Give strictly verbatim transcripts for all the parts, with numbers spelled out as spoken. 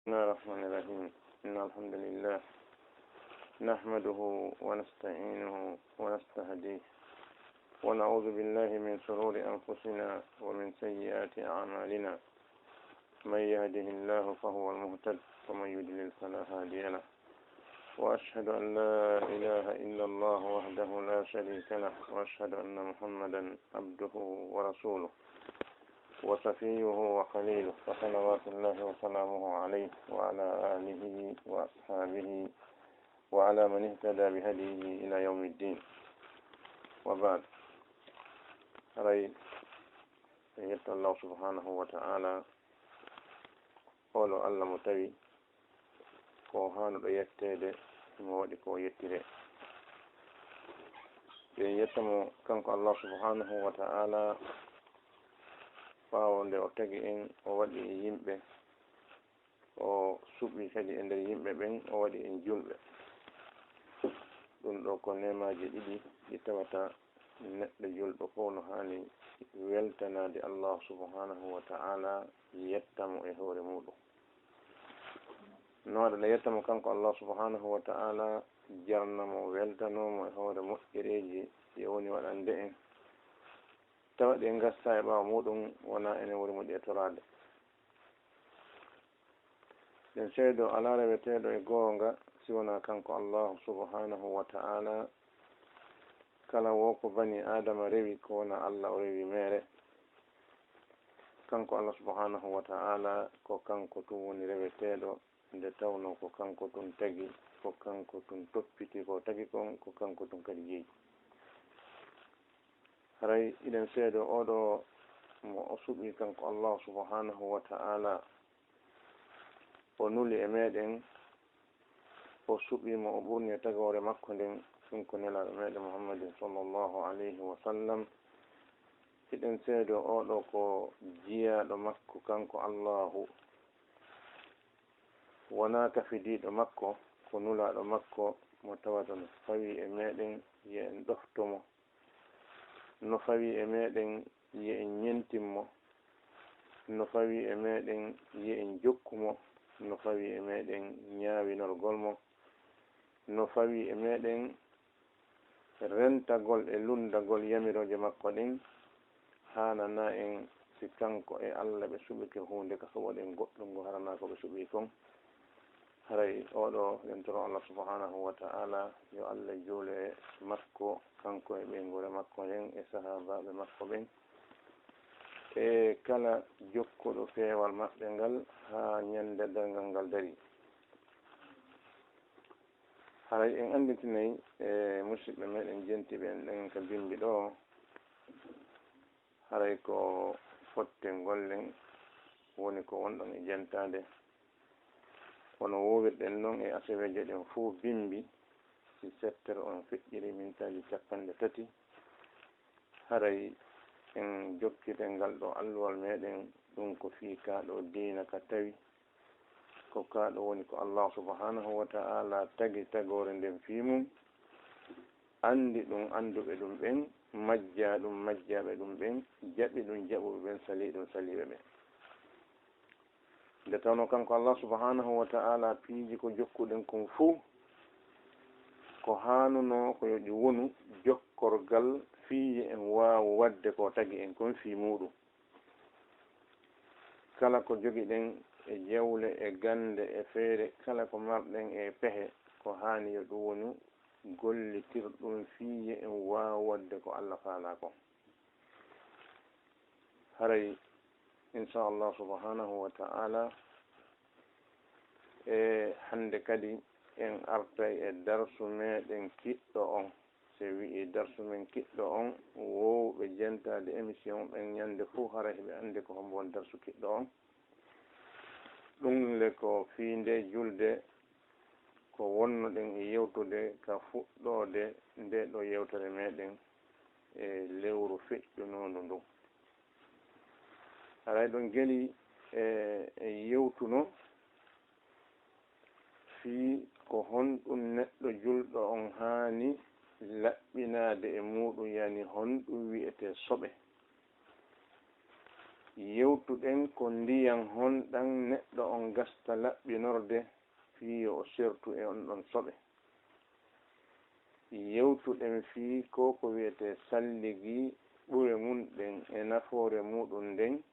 بسم الله الرحمن الرحيم. إن الحمد لله نحمده ونستعينه ونستهديه، ونعوذ بالله من شرور أنفسنا ومن سيئات أعمالنا. من يهده الله فهو المهتد، ومن يضلل فلا هادي له. وأشهد أن لا إله إلا الله وحده لا شريك له، وأشهد أن محمدا عبده ورسوله، وصفيه وخليله، فصلوات الله وسلامه عليه وعلى آله وأصحابه وعلى من اهتدى بهديه إلى يوم الدين. وبعد. Haray en yetto Allah subhanahu wa ta'ala, oɗo Allah mo tawi ko haanuɗo yetteede, mo waɗi ko yettiree. En yetta mo kanko Allah subhanahu wa ta'ala, ɓaawo nde o tagi en, o waɗi en yimɓe, o suɓi kadi e nder yimɓe ɓen, o waɗi en julɓe. Ɗum ɗo ko neemaaji ɗiɗi ɗi tawata neɗɗo julɗo fof no haani weltanaade Allah subhanahu wa ta'ala, yetta mo e hoore muuɗum. No waɗa nde yetta mo kanko Allah subhanahu wa ta'ala, jarna mo, weltanoo mo e hoore moƴƴereeji ɗi o woni waɗande en, tawa ɗi en ngastaa e ɓaawo muuɗum, wonaa enen woni mo ɗi e toraade. Ɗen seedo alaa reweteeɗo e goonga si wonaa kanko Allahu subhanahu wa ta'ala. Kala wo ko bani Aadama rewi, ko wonaa Allah o rewi meere. Kanko Allah subhanahu wa ta'ala, ko kanko tun woni reweteeɗo, nde tawnoo ko kanko tun tagi, ko kanko tun toppiti ko tagi kon, ko kanko tun kadi jeyi. Haray iɗen seedo oɗo mo o suɓi kanko Allah subhanahu wa ta'ala, o nuli e meɗen, o suɓi mo, o ɓurni e tagoore makko nden, ɗum ko nelaaɗo meɗen Muhammadin sallallahu alayhi wa sallam. Hiɗen seedo oɗo ko jiyaaɗo makko kanko Allahu, wonaa kafidiiɗo makko, ko nulaaɗo makko mo tawata no fawi e meɗen, yo en ɗofto mo. No fawi e meɗen, yo en ñentin mo. No fawi e meɗen, yo en jokku mo. No fawi e meɗen, ñaawinorgol mo. No fawi e meɗen, rentagol e lunndagol yamirooje makko ɗen. Haananaa en si kanko e Allah ɓe suɓike huunde ka soɓoɗen goɗɗum ngo haranaa ko ɓe suɓi kon. Haray oɗo, en toro Allah subhanahu wa ta'ala, yo Allah juulu e makko, kanko e ɓeynguure makko nden, e sahaabaaɓe makko ɓen, e kala jokkuɗo peewal maɓɓe ngal haa ñande darngal ngal darii. Haray en annditinay e musiɓɓe meɗen jentiiɓe en ɗen ka bimbi ɗo, haray ko fottengol len woni ko wonɗon e jentaade. Kono woowirɗen non e aseweeje ɗen fof bimbi, si settere on feƴƴiri mintaaji cappanɗe tati, haray en jokkitay ngal ɗo alluwal meɗen, ɗum ko fii kaa ɗo diina ka tawi, ko kaa ɗo woni ko Allah subhanahu wa ta'ala tagi tagoore nden fii mum, anndi ɗum annduɓe ɗum ɓen, majjaa ɗum majjaaɓe ɗum ɓen, jaɓi ɗum jaɓuɓe ɓen, salii ɗum saliiɓe ɓen. Nde tawnoo kanko Allah subhanahu wa ta'ala piiji ko jokkuɗen kon fuu, ko haanunoo ko yo ɗi wonu jokkorgal fii yo en waawu waɗde ko tagi en kon fii muuɗum. Kala ko jogiɗen e jawle, e gannde, e feere, kala ko marɗen e pehe, ko haani yo ɗum wonu gollitirɗum fii yo en waawu waɗde ko Allah faalaa kon. Haray, insha Allah subhanahu wa ta'ala, e hannde kadi en artay e darsu meɗen kiɗɗo on. Si en wi'i darsu men kiɗɗo on, woowɓe jentaade émission ɓen ñande fuu, haray hiɓe anndi ko hombo woni darsu kiɗɗo on. Ɗum le ko fii nde julde ko wonnoɗen e yewtude ka fuɗɗoode nde ɗo yewtere meɗen e lewru feƴƴunoondu ndun. Haray ɗon geli e, e yewtuno fii ko honɗum neɗɗo julɗo on haani laɓɓinaade e muuɗum, yani honɗum wi'etee soɓe. Yewtuɗen ko ndiyan honɗan neɗɗo on gasta laɓɓinorde fii yo o sertu e on ɗon soɓe. Yewtuɗen fii ko ko wi'etee salligi, ɓure mun ɗen e nafoore muɗum nden,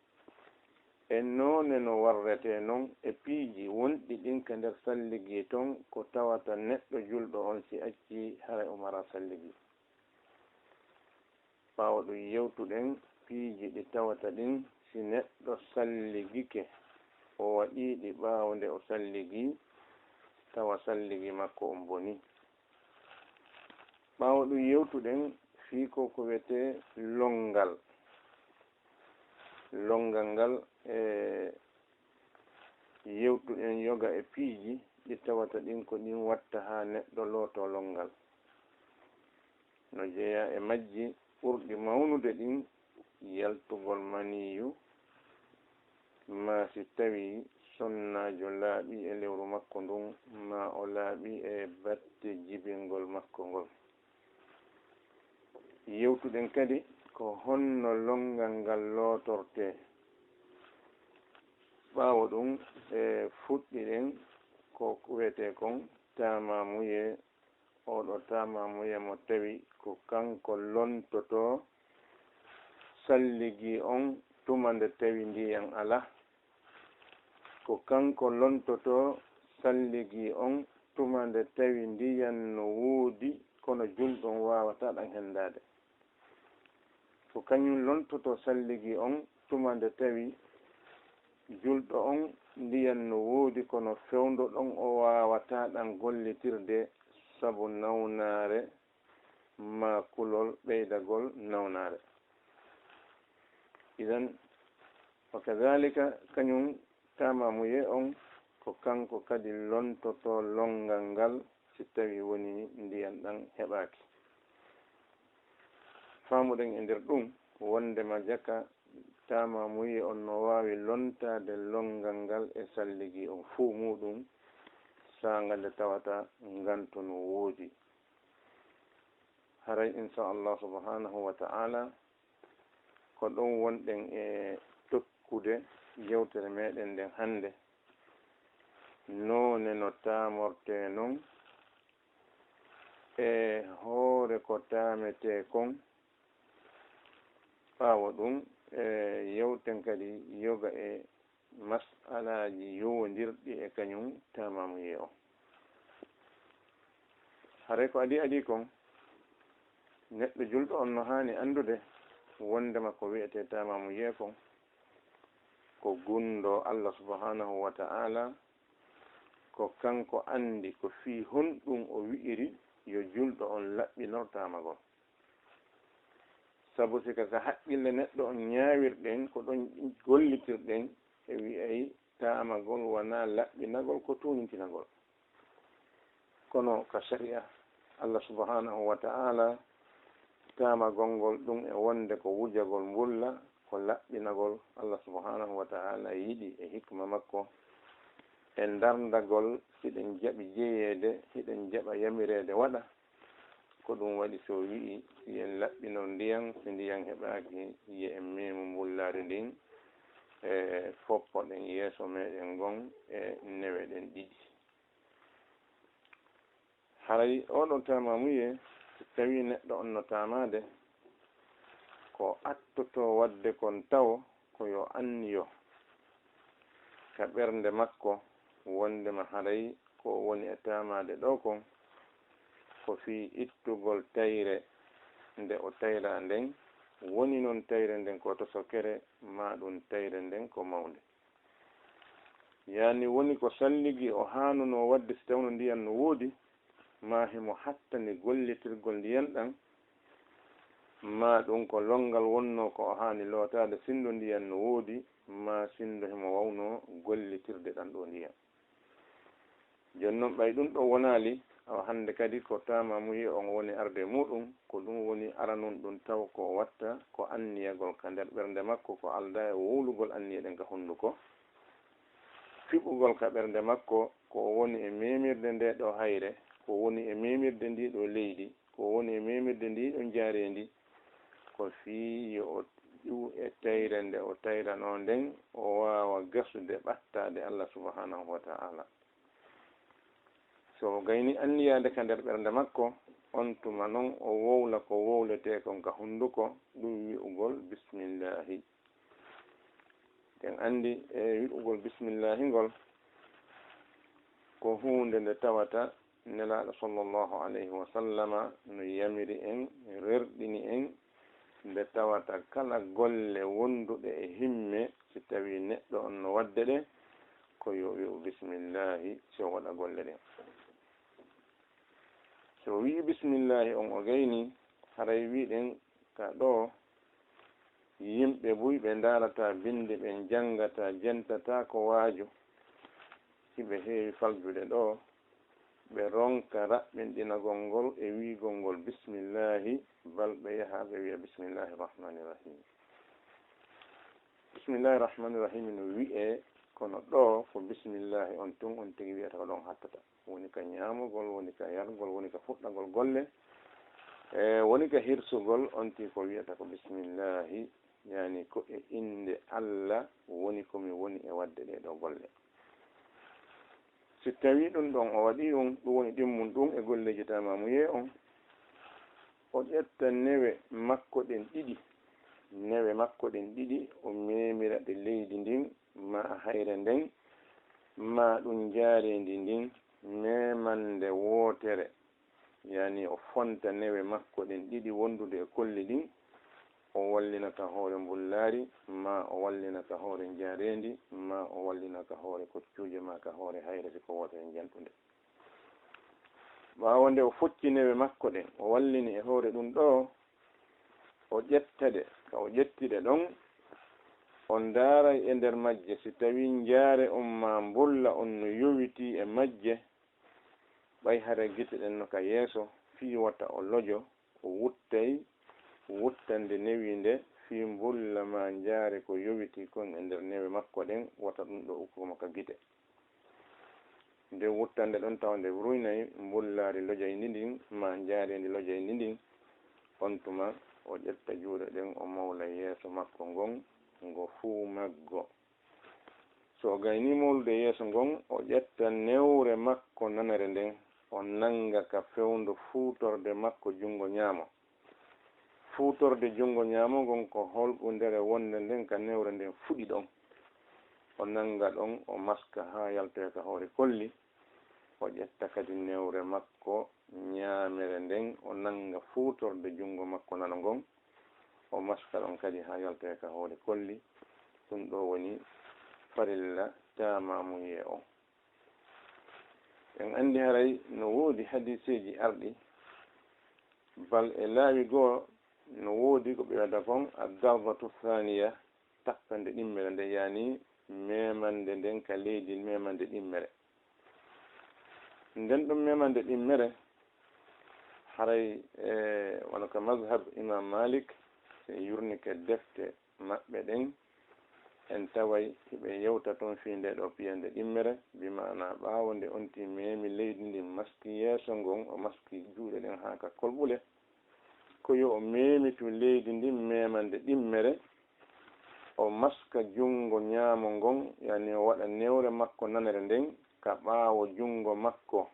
e noone no warretee non, e piiji wonɗi ɗin ka nder salligi ton ko tawata neɗɗo julɗo on si accii haray o maraa salligi. Ɓaawo ɗum yewtuɗen piiji ɗi tawata ɗin si neɗɗo salligike, o waɗii ɗi ɓaawo nde o salligii, tawa salligi makko on bonii. Ɓaawo ɗum yewtuɗen fii ko ko wi'etee lonngal. Lonngal ngal e yewtuɗen yoga e piiji ɗi tawata ɗin ko ɗin watta haa neɗɗo lootoo lonngal. No jeyaa e majji ɓurɗi mawnude ɗin, yaltugol maniyu, maa si tawii sonnaajo laaɓii e lewru makko ndun, maa o laaɓii e batte jibingol makko ngol. Yewtuɗen kadi ko honno lonngal ngal lootortee. Ɓaawo ɗum, e fuɗɗiɗen ko wi'etee kon taamamuyee. Oo ɗoo taamamuyee mo tawi ko kanko lontotoo salligi on tuma nde tawi ndiyan alaa. Ko kanko lontotoo salligi on tuma nde tawi ndiyan no woodi, kono julɗo on waawataa ɗan henndaade. Ko kañun lontotoo salligi on tuma nde tawi julɗo on ndiyan no woodi, kono fewndo ɗon o waawataa ɗan gollitirde sabu nawnaare maa kulol ɓeydagol nawnaare. Idan, wa kadhalika, kañun taamamuyee on, ko kanko kadi lontotoo lonngal ngal si tawii wonii ndiyan ɗan heɓaaki. Faamuɗen e nder ɗum wonndema jaka taamamuyee on no waawi lontaade lonngal ngal e salligi on fuu muuɗum, saanga nde tawata nganto no woodi. Haray, insha Allah subhanahu wa ta'ala, ko ɗon wonɗen e tokkude yewtere meɗen nden hannde. Noone no taamortee non e hoore ko taametee kon. Ɓaawo ɗum, e yewten kadi yoga e mas'alaaji yowondirɗi e kañum taamamuyee on. Haray ko adii adii kon, neɗɗo julɗo on no haani anndude wonndema ko wi'etee taamamuyee kon, ko gunndoo Allah subhanahu wa ta'ala, ko kanko anndi ko fii honɗum o wi'iri yo julɗo on laɓɓinor taamagol. Sabu sika ka haqqille neɗɗo on ñaawirɗen, ko ɗon gollitirɗen, e wi'ay taamagol wanaa laɓɓinagol, ko tuunintinagol. Kono ka sariya, Allah subhanahu wa ta'ala, taamagol ngol ɗum e wonde ko wujagol mbulla, ko laɓɓinagol. Allah subhanahu wa ta'ala yiɗi e hikma makko e ndarndagol, hiɗen jaɓi jeyeede, hiɗen jaɓa yamireede waɗa. Ko ɗum waɗi so wi'i, si en laɓɓinor ndiyan, si ndiyan heɓaaki, yo en meemu mbullaari ndin, e foppoɗen yeeso meɗen ngon e newe ɗen ɗiɗi. Haray oɗo taamamuyee, si tawii neɗɗo on no taamaade, ko attotoo waɗde kon tawo ko yo anniyo ka ɓernde makko wonndema haray ko woni e taamaade ɗoo kon, ko fii ittugol tayre nde o tayraa nden, woni non tayre nden ko tosokere, maa ɗum tayre nden ko mawnde. Yaani woni ko salligi o haanunoo waɗde si tawno ndiyan no woodi, maa himo hattani gollitirgol ndiyan ɗan, maa ɗum ko lonngal wonnoo ko o haani lootaade sinndo ndiyan no woodi, maa sinndo himo wawnoo gollitirde ɗan ɗoo ndiyan. Jooni non, ɓay ɗum ɗoo wonaali, awa hannde kadi ko taamamuyee on woni arde muuɗum, ko ɗum woni aranun ɗum taw ko o watta ko anniyagol ka nder ɓernde makko, ko aldaa e wowlugol anniya ɗen ka hunnduko. Fiɓugol ka ɓernde makko ko o woni e meemirde ndee ɗoo hayre, ko o woni e meemirde ndii ɗoo leydi, ko o woni e meemirde ndii ɗoo njaareendi, ko fii yo o moƴƴu e tayre nde o tayranoo nden, o waawa gasude ɓattaade Allah subhanahu wa ta'ala. So o gayni anniyaade ka nder ɓernde makko, on tuma non o wowla ko wowletee kon ka hunduko, ɗum wi'ugol bismillahi. En anndi e wi'ugol bismillahi ngol ko huunde nde tawata Nelaaɗo sallallahu alayhi wa sallama no yamiri en, rerɗini en, nde tawata kala golle wonduɗe e himme, si tawii neɗɗo on no waɗde ɗe, ko yo wi'u bismillahi si o waɗa golle ɗen. So o wi'i bismillahi on o gayni, haray wi'ɗen ka ɗoo, yimɓe buy ɓe ndaarataa bindi, ɓe njanngataa, jentataa ko waaju. Hiɓe heewi faljude ɗoo, ɓe ronka raɓɓinɗinagol ngol e wi'ugol ngol bismillahi, bal ɓe yaha ɓe wi'a bismillahi rahmani rahim. Bismillahi rahmani rahim no wi'ee, kono ɗoo ko bismillahi on tun on tigi wi'ata ko ɗon hattata. Woni ka ñaamugol, woni ka yargol, woni ka fuɗɗagol golle, e woni ka hirsugol, on tigi ko wi'ata ko bismillahi, yani ko e innde Allah woni ko mi woni e waɗde ɗee ɗoo golle. Si tawii ɗum ɗon o waɗii ɗum, ɗum woni ɗimmun ɗum e golleeji taamaamuyee on, o ƴetta newe makko ɗen ɗiɗi, newe makko ɗen ɗiɗi, o memira ɗe leydi ndin, maa hayre nden, maa ɗum njaareendi ndin, memannde wootere, yani o fonta newe makko ɗen ɗiɗi wondude e kolli ɗin, o wallina ka hoore mbullaari, maa o wallina ka hoore njaareendi, maa o wallina ka hoore koccuuje, maa ka hoore hayre si ko wootere njanɗunde. Ɓaawo nde o focci newe makko ɗen, o wallini e hoore ɗum ɗoo, o ƴetta ɗe, ka o ƴetti ɗe ɗon, o ndaaray e nder majje, si tawii njaare on maa mbulla on no yowitii e majje, ɓay hara gite ɗen no ka yeeso, fii wata o lojo, o wuttay wuttande newiinde fii mbulla maa njaare ko yowitii kon e nder newe makko ɗen, wata ɗum ɗoo ukko mo ka gite. Nde wuttande ɗon tawa nde ruynay mbullaari lojayndi ndin, maa njaareendi lojayndi ndin, on tuma o ƴetta juuɗe ɗen, o mawla yeeso makko ngon, ngo fuu maggo. So o gaynii mawlude yeeso ngon, o ƴetta newre makko nanere nden, o nannga ka fewndo fuutorde makko junngo ñaamo. Fuutorde junngo ñaamo ngon ko holɓundere wonnde nden ka newre nden fuɗi ɗon. O nannga ɗon, o maska haa yaltoya ka hoore kolli. O ƴetta kadi newre makko ñaamere nden, o nannga fuutorde junngo makko nano ngon. O maska ɗon kadi haa yaltoya ka hoore kolli. Ɗum ɗoo woni farilla taamaamuyee on. En anndi haray no woodi hadiiseeji arɗi, bal e laawi goo no woodi ko ɓe wi'ata kon ad-darbatu thaniya, tappande ɗimmere nde, yani memande nden ka leydi, memande ɗimmere. Nden ɗum memande ɗimmere, haray, e, wano ka mazhab Imam Malik, si en yurnike defte maɓɓe ɗen, en taway hiɓe yewta ton fii nde ɗoo piyande ɗimmere, bi maana ɓaawo nde on tigi memi leydi ndin, maski yeeso ngon, o maski juuɗe ɗen haa ka kolɓule, ko yo o memitu leydi ndin memande ɗimmere, o maska junngo ñaamo ngon, yani o waɗa newre makko nanere nden ka ɓaawo junngo makko,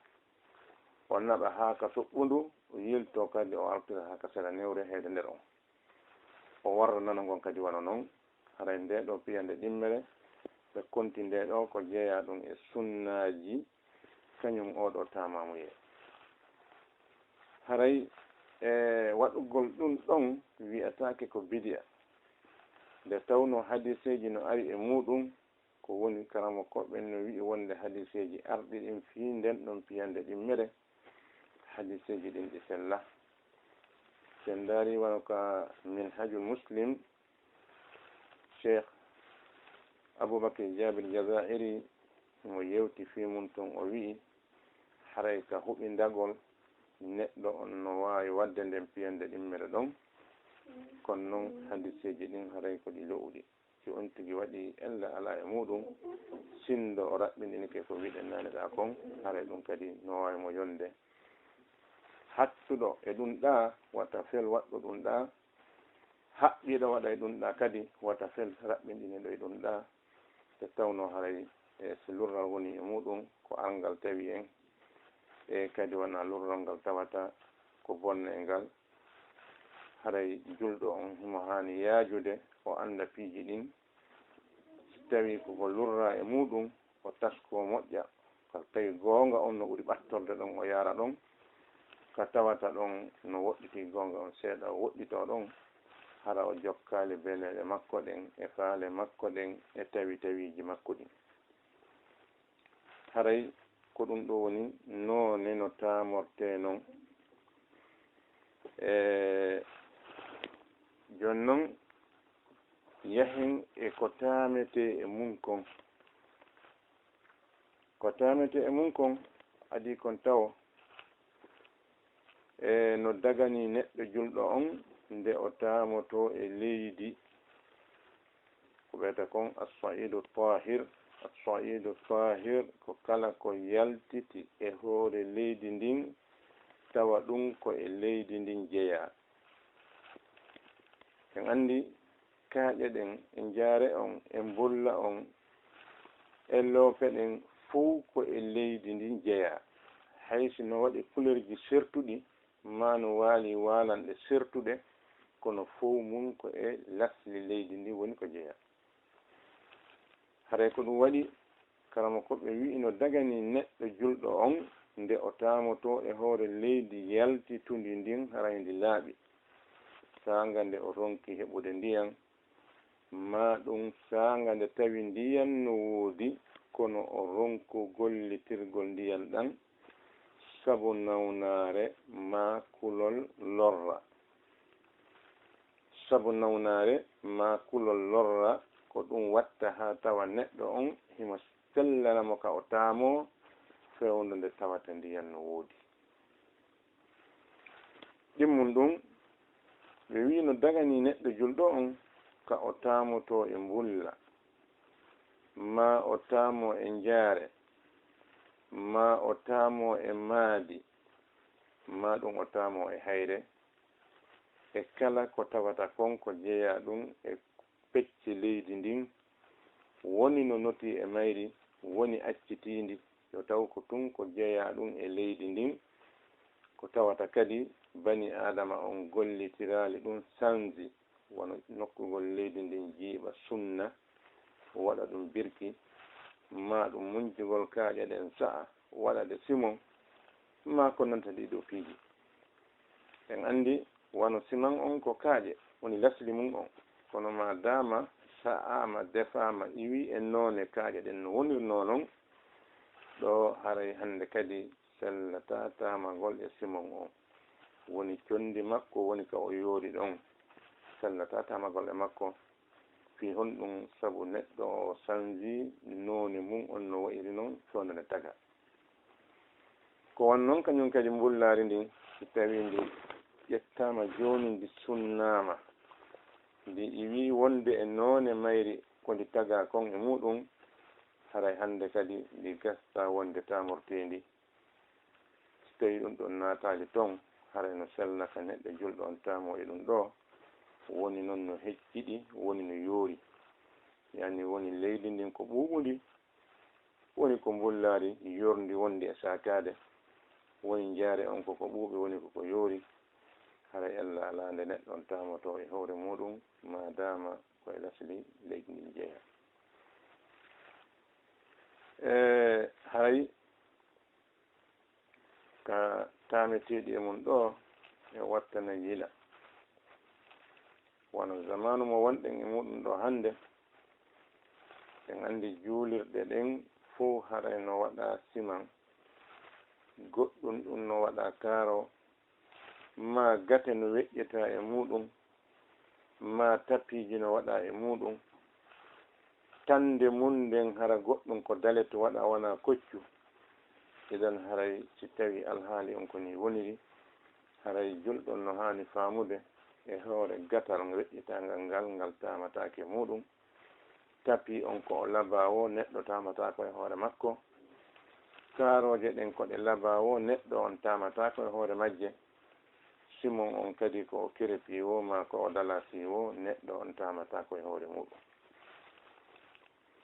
o naɓa haa ka soɓɓundu, o yilto kadi, o artira haa ka sera newre heede nder on. O warra nano ngon kadi wano non, haray nde ɗoo piyande ɗimmere, ɓe konti nde ɗoo ko jeyaa ɗum e sunnaaji, kañum oo ɗoo taamaamuyee. Haray e waɗugol ɗum ɗon wi'ataake ko bidi'a, nde tawnoo hadiiseeji no ari e muuɗum, ko woni karamokooɓe ɓen no wi'i wonde hadiiseeji arɗi ɗin fii nden ɗon piyande ɗimmere, hadiiseeji ɗin ɗi sellaa. Si en ndaarii wano ka Minhajul Muslim, Cheikh Abubakar Jabir Jazairi mo yewti fii mun ton, o wi'i, haray ka huɓindagol neɗɗo on no waawi waɗde nden piyande ɗimmere ɗon, kono non hadiiseeji ɗin haray ko ɗi lo'uɗi. Si on tigi waɗi ella alaa e muuɗum, sinndo o raɓɓinɗinike ko wi'ɗen naane ɗaa kon, haray ɗum kadi no waawi mo yonde. Hattuɗo e ɗum ɗaa, wata fel waɗɗo ɗum ɗaa, Haqqiiɗo waɗa e ɗum ɗa kadi, wata fel raɓɓinɗine ɗo e ɗum ɗa, nde tawnoo haray, e, so lurral woni e muɗum, ko arngal tawi en, e kadi wonaa lurral ngal tawata ko bonne e ngal. Haray julɗo on himo haani yaajude, o annda piiji ɗin. So tawii ko ko lurraa e muɗum, o taskoo moƴƴa. Ka tawi goonga on no ɓuri ɓattorde ɗon, o yaara ɗon. Ka tawata ɗon no woɗɗitii goonga on seeɗa, o woɗɗitoo ɗon. Hara o jokkaali beleeɗe makko ɗen, e faale makko ɗen, e tawi tawiiji makko ɗin. Haray ko ɗum ɗo woni noone no taamortee non. E jooni non, yahen e ko taametee e mun kon. Ko taametee e mun kon, adii kon tawo, e no daganii neɗɗo julɗo on nde o taamotoo e leydi. Ko ɓeyta kon as-sa'idu tahir. As-sa'idu tahir ko kala ko yaltiti e hoore leydi ndin, tawa ɗum ko e leydi ndin jeyaa. En anndi kaaƴe ɗen, e njaare on, e mbulla on, e loope ɗen, fow ko e leydi ndin jeyaa. Hay si no waɗi kulerji sertuɗi, maa no waali waalanɗe sertuɗe, kono fow mun ko e lasli leydi ndin woni ko jeyaa. Haray ko ɗum waɗi, karamoko ɓe wi'i no daganii neɗɗo julɗo on nde o taamotoo e hoore leydi yaltitundi ndin, haray ndi laaɓi. Saanga nde o ronki heɓude ndiyan, maa ɗum saanga nde tawi ndiyan no woodi, kono o ronku gollitirgol ndiyan ɗan sabu nawnaare maa kulol lorra. Sabu nawnaare maa kulol lorra, ko ɗum watta haa tawa neɗɗo on himo sellana mo ka o taamoo fewndo nde tawata ndiyan no woodi. Ɗimmun ɗum, ɓe wi'i no daganii neɗɗo julɗo on ka o taamotoo e mbulla, maa o taamoo e njaare, maa o taamoo e maadi, maa ɗum o taamoo e hayre, e kala ko tawata kon ko jeyaa ɗum e pecce leydi ndin, woni no notii e mayri, woni accitiindi, yo taw ko tun ko jeyaa ɗum e leydi ndin, ko tawata kadi bani Aadama on gollitiraali ɗum sanzi, wano nokkugol leydi ndin jiiɓa sunna, waɗa ɗum birki, maa ɗum muncugol kaaƴe ɗen sa'a, waɗa ɗe simon, maa ko nanta ɗii ɗoo piiji. En anndi wano siman on ko kaaƴe woni lasli mun on, kono maa daama sa'aama, defaama, iwii e noone kaaƴe ɗen no wonirnoo non, ɗoo haray hannde kadi sellataa taamagol e simon on. Woni conndi makko woni ka o yoori ɗon, sellataa taamagol e makko. Fii honɗum? Sabu neɗɗo o sanzi noone mun on no wa'iri non fewndo nde tagaa. Ko wano non kañum kadi mbullaari ndin, si tawii ndi ƴettaama jooni ndi sunnaama, ndi iwii wonde e noone mayri ko ndi tagaa kon e muɗum, haray hannde kadi ndi gastaa wonde taamorteendi. Si tawii ɗum ɗon naataali ton, haray no selna ka neɗɗo julɗo on taamoo e ɗum ɗoo, woni non no hecciɗi, woni no yoori. Yaani woni leydi ndin ko ɓuuɓundi, woni ko mbullaari yorndi wondi e saakaade, woni njaare on ko ko ɓuuɓi, woni ko ko yoori. Haray ella alaa nde neɗɗo on taamotoo e hoore muɗum, maadaama ko e lasli leydi ndin jeyaa. E haray ka taameteeɗi e mun ɗoo, e wattana yila. Wano zamaanu mo wonɗen e muɗum ɗoo hannde, en anndi juulirɗe ɗen fow haray no waɗaa siman, goɗɗum ɗum no waɗaa kaaro, maa gate no weƴƴetaa e muɗum, maa tapiiji no waɗaa e muɗum. Tannde mun nden hara goɗɗum ko dalet waɗaa, wanaa koccu. Idan haray si tawii alhaali on ko nii woniri, haray julɗo on no haani faamude e hoore gatal weƴƴitaangal ngal, ngal taamataake muɗum. Tapii on ko o labaa woo, neɗɗo taamataako e hoore makko. Kaarooje ɗen ko ɗe labaa woo, neɗɗo on taamataako e hoore majje. Simon on kadi ko o kerepiiwo maa ko o dalasiiwo, neɗɗo on taamataa ko e hoore muuɗum.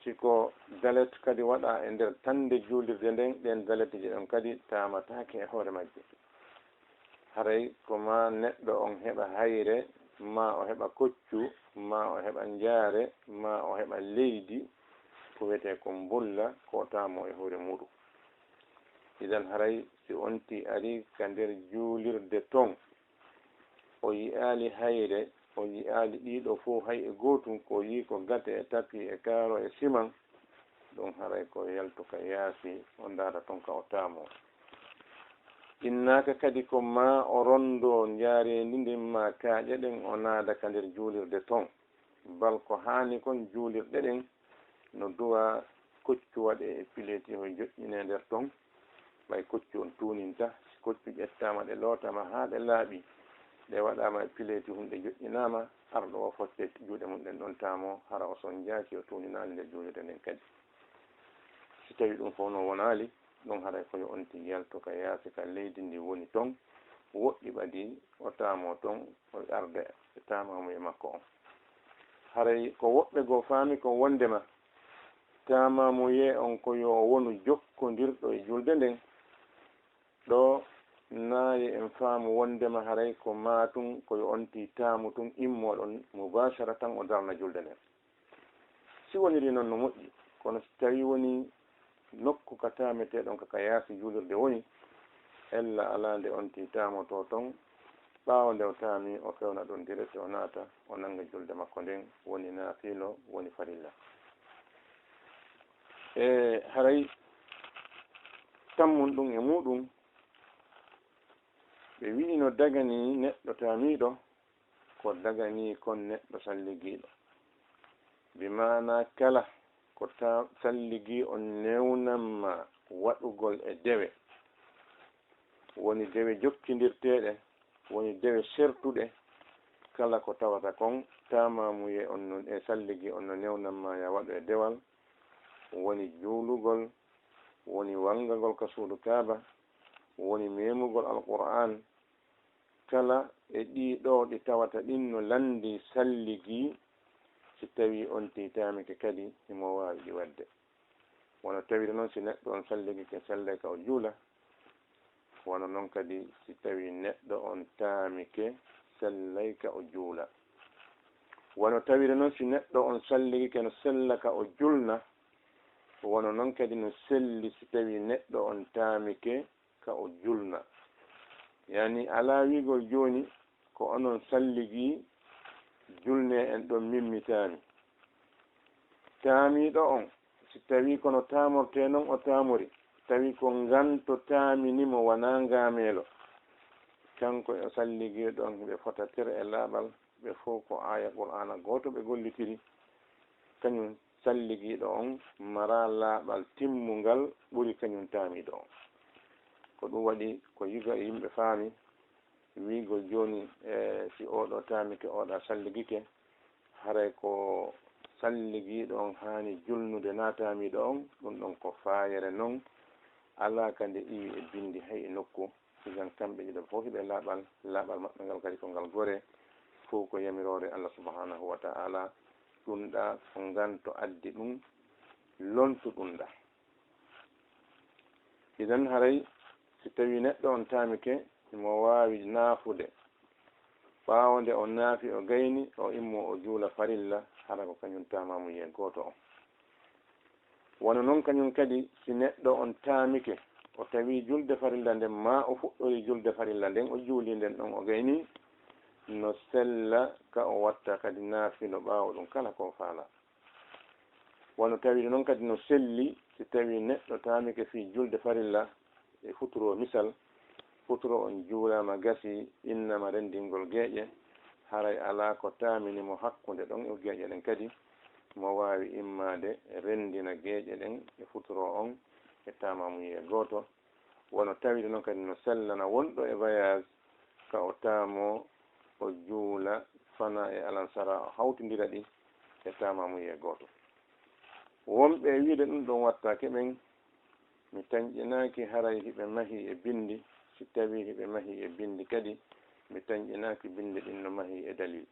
Si ko dalet kadi waɗaa e nder tannde juulirde nden, ɗen daleteeje ɗon kadi taamataake e hoore majje. Haray ko maa neɗɗo on heɓa hayre, maa o heɓa koccu, maa o heɓa njaare, maa o heɓa leydi, ko wiyetee ko mbulla, ko o taamoo e hoore muuɗum. Idan haray si onti arii ka nder juulirde ton, o yi'aali hayre, o yi'aali ɗii ɗoo fow hay e gootum, ko o yi'i ko gate e tapi e kaaro e siman, ɗum haray ko yaltu ka yaasi, o ndaara ton ka o taamoo. Innaaka kadi ko maa o rondoo njaareendi ndin maa kaaƴe ɗen, o naada ka nder juulirde ton. Bal ko haani kon, juulirɗe ɗen no duwaa koccu waɗee e pileeti, hoy joƴƴinee nder ton, ɓay koccu on tuuninta. Si koccu ƴettaama, ɗe lootaama haa ɗe laaɓi, ɗe waɗaama e pileeti hun, ɗe joƴƴinaama, arɗo o fotte juuɗe mun ɗen ɗon taamoo, hara o sonjaaki, o tuuninaali nder juulirde nden kadi. Si tawii ɗum fow non wonaali, ɗum haray ko yo on tigi yaltu ka yaasi ka leydi ndi woni ton, woɗɗi ɓadii o taamoo ton, o arda e taamaamuye makko on. Haray ko woɓɓe goo faami kon wonndema taamaamuye on ko yo wonu jokkondirɗo e julde nden. Ɗoo naye en faamu wonndema haray ko maa tun ko yo on tigi taamu tun, immoo ɗon mubaasharatan o darna julde nden. Si wonirii non no moƴƴi, kono si tawii wonii nokku ka taametee ɗon ka, ka yaasi juulirde woni, ella alaa nde on tigi taamotoo ton. Ɓaawo nde o taamii, o fewna ɗon direct, o naata, o nannga julde makko nden, woni naafilo, woni farilla. E haray tammun ɗum e muuɗum, ɓe wi'i no daganii neɗɗo taamiiɗo, ko daganii kon neɗɗo salligiiɗo. Bi maanaa kala ko ta-, salligii on newnan ma waɗugol e dewe, woni dewe jokkindirteeɗe, woni dewe sertuɗe, kala ko tawata kon taamaamuye on no, e salligii on no newnan ma ya waɗu e dewal, woni juulugol, woni wangagol ka suudu Kaaba, woni memugol Alqur'aan, kala e ɗii ɗoo ɗi tawata ɗin no lanndii salligii, si tawii on tigi taamike kadi, himo waawi ɗi waɗde. Wano tawiri non si neɗɗo on salligike, sellay ka o juula. Wano non kadi si tawii neɗɗo on taamike, sellay ka o juula. Wano tawiri non si neɗɗo on salligike no sella ka o julna, wano non kadi no selli si tawii neɗɗo on taamike ka o julna. Yaani alaa wi'ugol jooni ko onon salligii, julnee en ɗon, min mi taami. Taamiiɗo on, si tawii ko no taamortee non o taamori, tawi ko nganto taamini mo, wanaa ngaameelo, kanko e o salligiiɗo on hiɓe fota tere e laaɓal, ɓe fow ko aaya Qur'aana gooto ɓe gollitiri, kañum salligiiɗo on maraa laaɓal timmungal ɓuri kañum taamiiɗo on. Ko ɗum waɗi ko yiga e yimɓe faami wi'ugol jooni, e, si oo ɗoo taamike, oo ɗaa salligike, haray ko salligiiɗo on haani julnude naa taamiiɗo on, ɗum ɗon ko faayere non, alaa ka nde iwi e binndi hay e nokku. Idan kamɓe ɗiɗo fof hiɓe laaɓal, laaɓal maɓɓe ngal kadi ko ngal gore, fof ko yamiroore Allah subhanahu wa ta'ala, ɗum ɗa ko nganto addi ɗum, lontu ɗum ɗa. Idan haray si tawii neɗɗo on taamike, himo waawi naafude, ɓaawo nde o naafi o gayni, o immoo o juula farilla, hara ko kañum taamaamuye gooto on. Wano non kañum kadi, si neɗɗo on taamike, o tawii julde farilla nden, maa o fuɗɗorii julde farilla nden, o juulii nden ɗon, o gaynii, no sella ka o watta kadi naafilo ɓaawo ɗum kala ko o faalaa. Wano tawiri non kadi no selli, si tawii neɗɗo taamike fii julde farilla, e futuro misal, futuro on juulaama, gasii, innama renndingol geeƴe, haray alaa ko taamini mo hakkunde ɗon e geeƴe ɗen kadi, mo waawi immaade renndina geeƴe ɗen e futuro on e taamaamuye gooto. Wano tawiri non kadi no sellana wonɗo e voyage ka o taamoo, o juula fanaa e alansara, o hawtindira ɗi e taamaamuye gooto. Wonɓe e wiide ɗum ɗon wattaake ɓen, mi tanƴinaaki haray hiɓe mahii e binndi, si tawii hiɓe mahii e binndi kadi, mi tanƴinaaki binnde ɗin no mahii e dalil.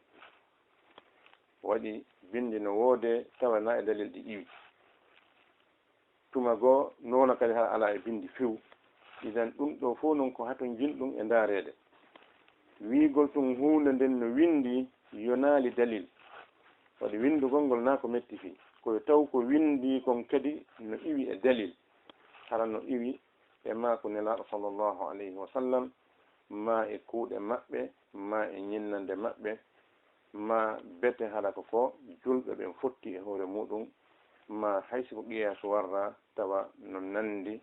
Waɗi binnde no woodee tawa na e dalil ɗi iwi. Tuma goo noona kadi hara alaa e binndi few. Idan ɗum ɗoo fow noon ko hatonjinɗum e ndaareede. Wiigol tun huunde nden no winndi yonaali dalil. Waɗi winndugol ngol naa ko metti fii. Ko yo taw ko winndii kon kadi no iwi e dalil. Hara no iwi e maaku Nelaaɗo sallallahu alayhi wa sallam, maa e kuuɗe maɓɓe, maa e ñinnande maɓɓe, maa bete hara ko ko julɓe ɓen fotti e hoore muuɗum, maa hay si ko qiyaasu warra tawa no nanndi,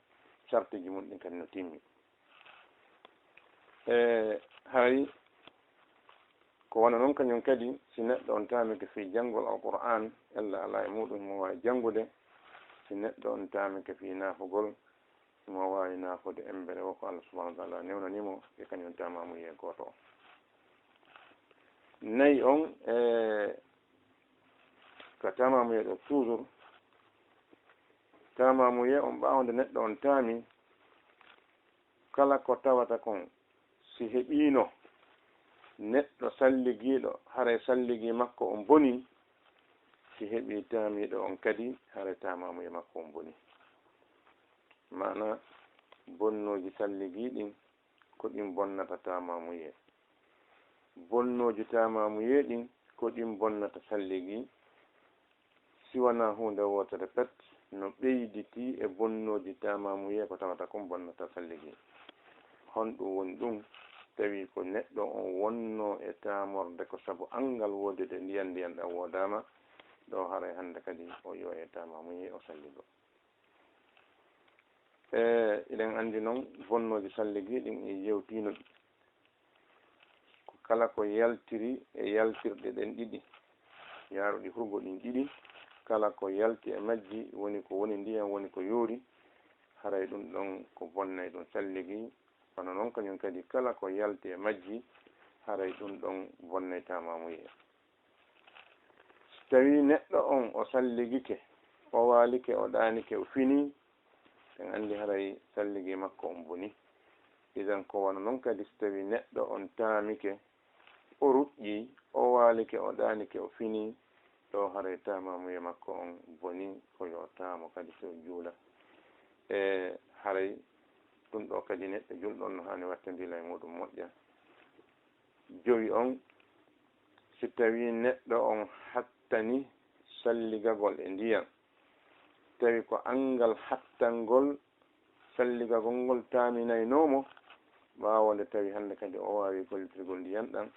sartiji mun ɗin kadi no timmi. E haray ko wano non kañum kadi, si neɗɗo on taamike fii janngol Alqur'aan, ella alaa e muuɗum himo waawi janngude, si neɗɗo on taamike fii naafugol, himo waawi naafude embere woo ko Allah subhanahu wa ta'ala newnani mo e kañum taamaamuyee gooto on. Nayi on, e ka taamaamuyee ɗoo toujours, taamaamuyee on ɓaawo nde neɗɗo on taami, kala ko tawata kon, si heɓiino neɗɗo salligiiɗo, haray salligii makko on bonii, si heɓii taamiiɗo on kadi, haray taamaamuyee makko on bonii. Maanaa, bonnooji salligii ɗin, ko ɗin bonnata taamaamuyee. Bonnooji taamaamuyee ɗin, ko ɗin bonnata salligii. Si wanaa huunde wootere pet, no ɓeyditii e bonnooji taamaamuyee ko tawata kon bonnata salligii. Honɗum woni ɗum? Tawi ko neɗɗo on wonnoo e taamorde ko sabu anngal woodude ndiyan, ndiyan ɗan woodaama, ɗoo haray hannde kadi o iwa e taamaamuyee o salligoo. E, eɗen anndi non bonnooji salligii ɗin en yewtiino ɗi. Ko kala ko yaltiri e yaltirɗe ɗen ɗiɗi, yaaruɗi hurgo ɗin ɗiɗi, kala ko yalti e majji, woni ko woni ndiyan, woni ko yoori, haray ɗum ɗon ko bonnay ɗum salligii. Kono non kañum kadi kala ko yalti e majji, haray ɗum ɗon bonnay taamaamuyee. Si tawii neɗɗo on o salligike, o waalike, o ɗaanike, o finii, en anndi haray salligii makko on bonii. Idan ko wano non kadi si tawii neɗɗo on taamike, o ruƴƴii, o waalike, o ɗaanike, o finii, ɗoo haray taamaamuyee makko on bonii, ko yo taamo kadi si o juula. E haray ɗum ɗoo kadi neɗɗo julɗo on no haani wattandila e muuɗum moƴƴa. Jowi on, si tawii neɗɗo on hattani salligagol e ndiyan, tawi ko anngal hattangol salligagol ngol taaminaynoo mo, ɓaawo nde tawi hannde kadi o waawii gollitirgol ndiyan ɗan,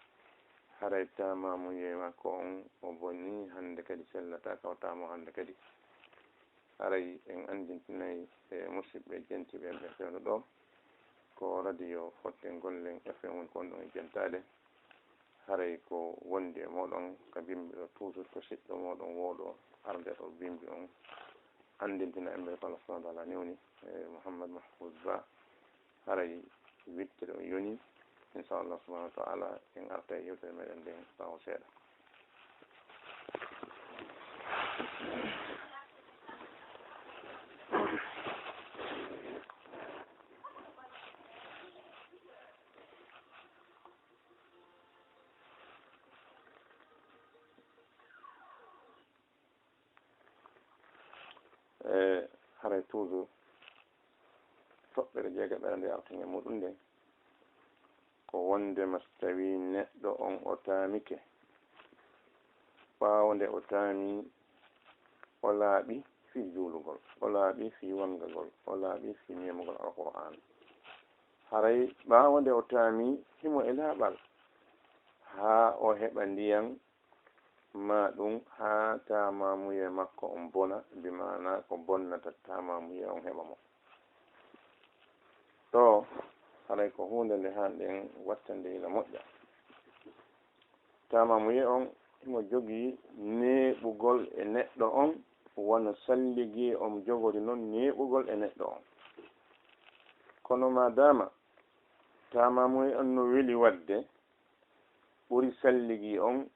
haray taamaamuyee makko on o bonii, hannde kadi sellataa ka o taamoo hannde kadi. Haray en anndintinay e musiɓɓe jentiiɓe en ɓe fewndo ɗoo, ko radio Fotte Gollen F M woni ko on ɗon e jentaade. Haray ko wondi e mooɗon ka bimbi ɗoo, toujours ko siɗɗo mooɗon wooɗo arde ɗoo bimbi on, anndintina en mbele ko Allah subhanahu wa ta'ala newni, e Mouhammad Mahfouz Ba. Haray wiɗto ɗoo yoni, inchallah subhanahu wa ta'ala, en arta e yewtere meɗen nden ɓaawo seeɗa. E haray toujours toɓɓere jeegaɓere nde arten e muɗum nden, ko wondema si tawii neɗɗo on o taamike, ɓaawo nde o taami, o laaɓi fii juulugol, o laaɓi fii wanngagol, o laaɓi fii memugol Alqur'aan. Haray ɓaawo nde o taami, himo e laaɓal haa o heɓa ndiyan, maa ɗum haa taamamuyee makko on bona, bi maanaa ko bonnata taamamuyee on heɓa mo. Ɗoo, haray ko huunde nde haanɗen wattande ila moƴƴa. Taamamuyee on himo jogii neeɓugol e neɗɗo on, wano salligii on jogori non neeɓugol e neɗɗo on. Kono maadaama taamamuyee on no weli waɗde, ɓuri salligii on,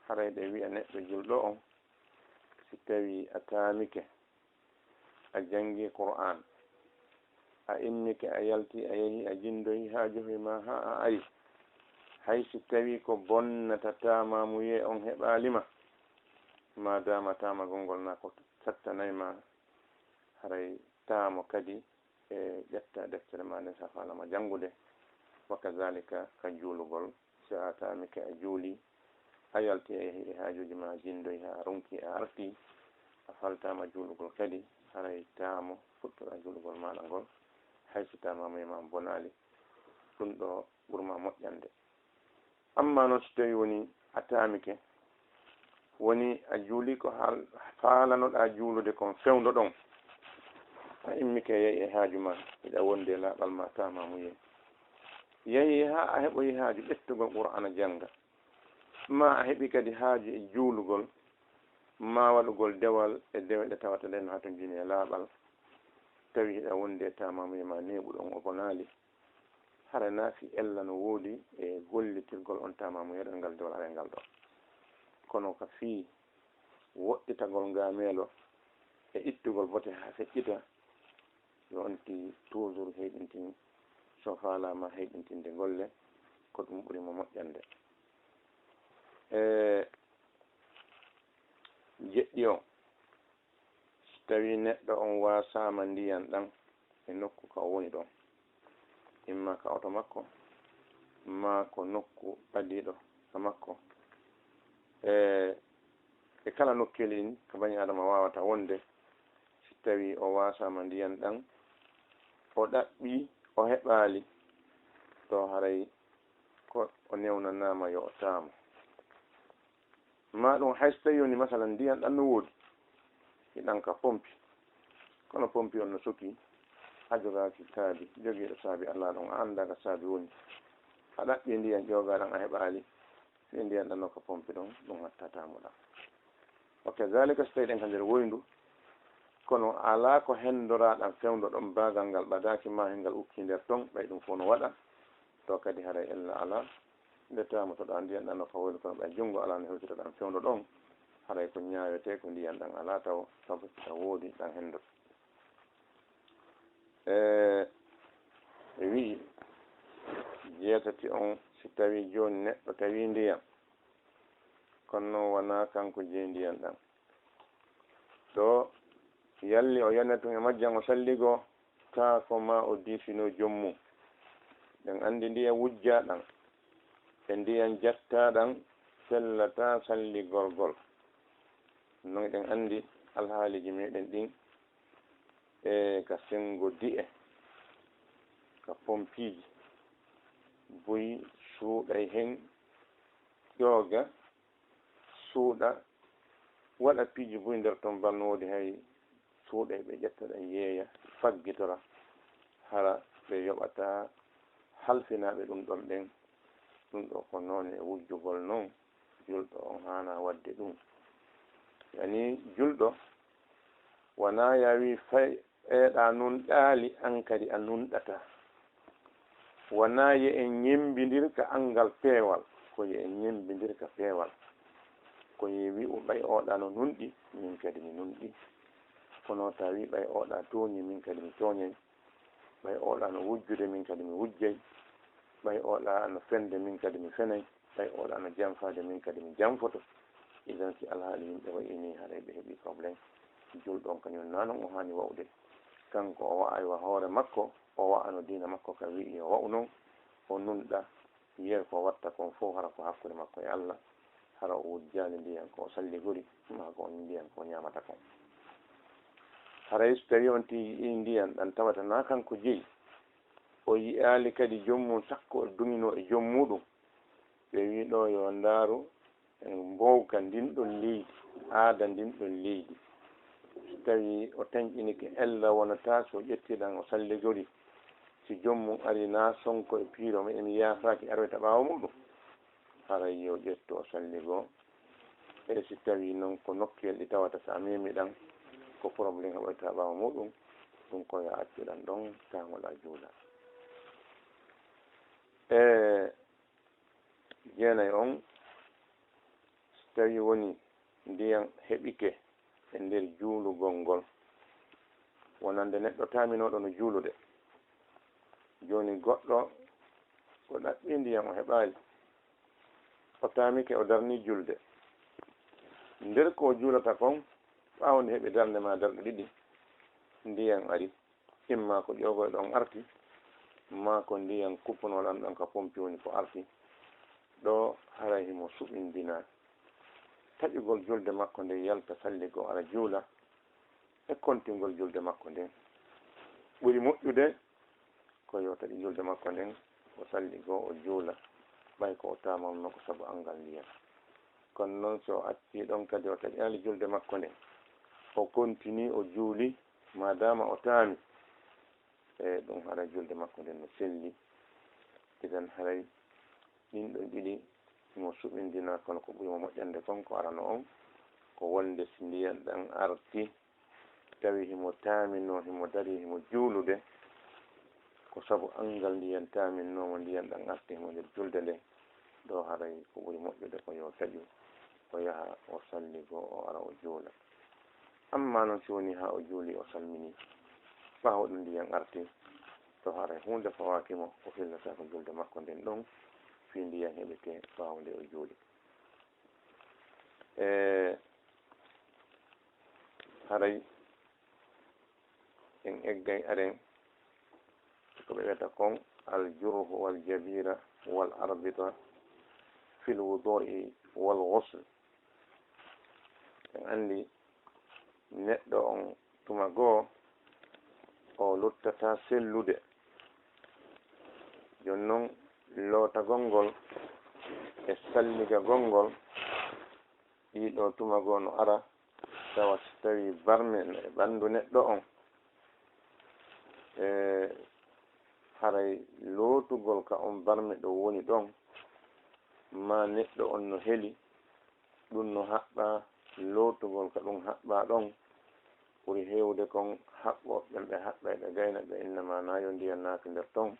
haray ɗe wi'a neɗɗo julɗo on, si tawii a taamike, a janngii Qur'aan, a immike, a yaltii, a yehii, a jinndohii haa johi maa, haa a ari, Hay si tawii ko bonnata taamamuyee on heɓaali ma, maadaama taamagol ngol na ko sattanay ma, haray taamo kadi e ƴetta deftere ma nden sa faalama janngude, wa kazaalika ka juulugol. Si a taamike a juuli, a yalti a yehi e haajuuji ma, a jindoyi haa a ronki a arti, a faltaama juulugol kadi, haray taamo fuɗɗora juulugol maaɗa ngol, hay si taamamuyee ma on bonaali. Ɗum ɗo ɓurma moƴƴande. Amma non si tawii woni a taamike, woni a juuli ko haal-, faalanoɗaa juulude kon fewndo ɗon, a immike a yehi e haaju ma, hiɗa wondi e laaɓal ma taamamuyee. Yehi haa a heɓoyi haaju ƴettugol Qur'aana jannga, maa a heɓi kadi haaju e juulugol, maa waɗugol dewal e dewe ɗe tawata ɗen no hatonjini e laaɓal, tawi hiɗa wondi e taamamuyee ma neeɓuɗo on o bonaali, hara na fii ella no woodi e gollitirgol on taamamuyee ɗon ngal dewal aray ngal ɗo. Kono ka fii woɗɗitagol ngaameelo e ittugol bote haa feƴƴita, yo on tigi toujours heyɗintin, so faalaama heyɗintinde golle, ko ɗum ɓuri mo moƴƴande. E jeɗɗi on, si tawii neɗɗo on waasaama ndiyan ɗan e nokku ka o woni ɗon, imma ka oto makko, maa ko nokku ɓadiiɗo ka makko, e, e kala nokkeeli ɗin ka bani Aadama waawata wonde, si tawii o waasaama ndiyan ɗan, o ɗaɓɓii, o heɓaali, to haray ko o newnanaama yo o taamo. Maa ɗum hay so tawii woni, masalan, ndiyan ɗan no woodi, hiɗan ka pompi, kono pompi on no sokii, a jogaaki saabi, jogiiɗo saabi alaa ɗon, a anndaa ka saabi woni. A ɗaɓɓii ndiyan ƴoogaa ɗan a heɓaali, fii ndiyan ɗan no ka pompi ɗon, ɗum hatta taamoɗaa. Wa kazaalika so tawii ɗen ka nder woyndu, kono alaa ko hendoraa ɗan fewndo ɗon, baagal ngal ɓadaaki maa hen ngal ukkii nder ton, ɓay ɗum fow no waɗa, to kadi haray ella alaa. Nde taamotoɗaa ndiyan ɗan no ka woyndu kono ɓay junngo alaa no hewtira ɗan fewndo ɗon, haray ko ñaawetee ko ndiyan ɗan alaa taw, sabu si ɗan woodi ɗan hendoto. E, e wi'i jeetati on, si tawii jooni neɗɗo tawii ndiyan, kono non wanaa kanko jeyi ndiyan ɗan. Ɗo yalli o yana tun e majjan o salligoo, taa ko maa o diisinoo joom mum. Ɗen anndi ndiyan wujjaa ɗan e ndiyan jattaa ɗan sellataa salligorgol. Non eɗen anndi alhaaliiji meɗen ɗin e ka senngo di'e, ka pompiiji, buy suuɗay hen, ƴooga, suuɗa, waɗa piiji buy nder ton, bal no woodi hay suuɗay ɓe ƴetta ɗan yeeya, faggitora, hara ɓe yoɓataa halfinaaɓe ɗum ɗon ɓen. Ɗum ɗo ko noone wujjugol non, julɗo on haanaa waɗde ɗum. Yani julɗo wanaa yo a wii fay eeɗa nunɗaali, an kadi a nunɗataa. Wanaa yo en ñemmbindir ka anngal peewal, ko yo en ñemmbindir ka peewal. Ko yo wi'u ɓay oɗa no nunɗi, min kadi mi nunɗi. Kono tawi ɓay oɗa tooñi, min kadi mi tooñay. Ɓay oɗa no wujjude, min kadi mi wujjay. Ɓay oɗa no fende, min kadi mi fenay. Ɓay oɗa no janfaade, min kadi mi janfoto. Idan si alhaali yimɓe wayi nii, haray ɓe heɓii problème. Julɗo on kañum naa non o haani wa'ude. Kanko o wa'ay wa hoore makko, o wa'ano diina makko ka wi'i yo wa'u non, o nunɗa, yeru ko watta kon fow hara ko hakkunde makko e Allah, hara o wujjaali ndiyan ko o salligori, maa ko on ndiyan ko o ñaamata kon. Haray so tawii on tigi yi'ii ndiyan ɗan tawata naa kanko jeyi, o yi'aali kadi joom mum sakko o duŋinoo e joom muuɗum, ɓe wi'i ɗoo yo ndaaru, e mboowka ndin ɗon leydi, aada ndin ɗon leydi. So tawii o tanƴinike ella wonata so o ƴettii ɗan o salligori, si joom mum arii naa sonko e piiro mo emi yaafaaki aroyta ɓaawo muuɗum, haray yo ƴettu o salligoo. E si tawii non ko nokkuyel ɗi tawata so a meemii ɗan, ko problème heɓoyta ɓaawo muuɗum, ɗum ko yo a accu ɗan ɗon, taa ngoɗa juula. E jeenay on, so tawii woni ndiyan heɓike e nder juulugol ngol, wonande neɗɗo taaminooɗo no juulude. Jooni goɗɗo o ɗaɓɓii ndiyan o heɓaali, O taamike, o darni julde. Nder ko o juulata kon, ɓaawo nde heɓi darnde maa darɗe ɗiɗi, ndiyan ari. Imma ko ƴoogoy ɗon arti, maa ko ndiyan kuppunoo ɗan ɗon ka pompi woni ko arti. Ɗoo haray himo suɓindina taƴugol julde makko nden, yalta salli goo ara juula, e kontingol julde makko nden. Ɓuri moƴƴude ko yo taƴu julde makko nden, o salli goo o juula, ɓay ko o taamamno ko sabu anngal ndiyan. Kono non, si o accii ɗon kadi, o taƴaali julde makko nden, o kontinii o juuli, maadaama o taami, e ɗum haray julde makko nden no selli. Idan haray ɗin ɗon ɗiɗi himo suɓindina, kono ko ɓuri mo moƴƴande kon ko arano on, ko wonde si ndiyan ɗan arti, tawi himo taaminoo, himo darii, himo juulude, ko sabu anngal ndiyan taaminnoo mo, ndiyan ɗan arti himo nder julde nden, ɗoo haray ko ɓuri moƴƴude ko yo taƴu, o yaha o salli goo, o ara o juula. Ammaa non si wonii haa o juuli, o salminii, ɓaawo ɗun ndiyan arti, ɗoo haray huunde fawaaki mo, o fillataako julde makko nden ɗon, fii ndiyan heɓetee ɓaawo nde o juuli. E haray en eggay aren ko ɓe wi'ata kon al jurhu wal jabira wal arbita fil wudu'i wal ghusl. En anndi neɗɗo on tuma goo o luttataa sellude. Jooni non, lootagol ngol e salligagol ngol, ɗii ɗoo tuma goo no ara, tawa si tawii barme no e ɓanndu neɗɗo on, e haray lootugol ka on barme ɗon woni ɗon, maa neɗɗo on no heli, ɗun no haɓɓaa, lootugol ka ɗun haɓɓaa ɗon, ɓuri heewude kon haɓɓooɓe ɓen ɓe haɓɓay ɓe gayna ɓe, innama na yo ndiyan naatu nder ton,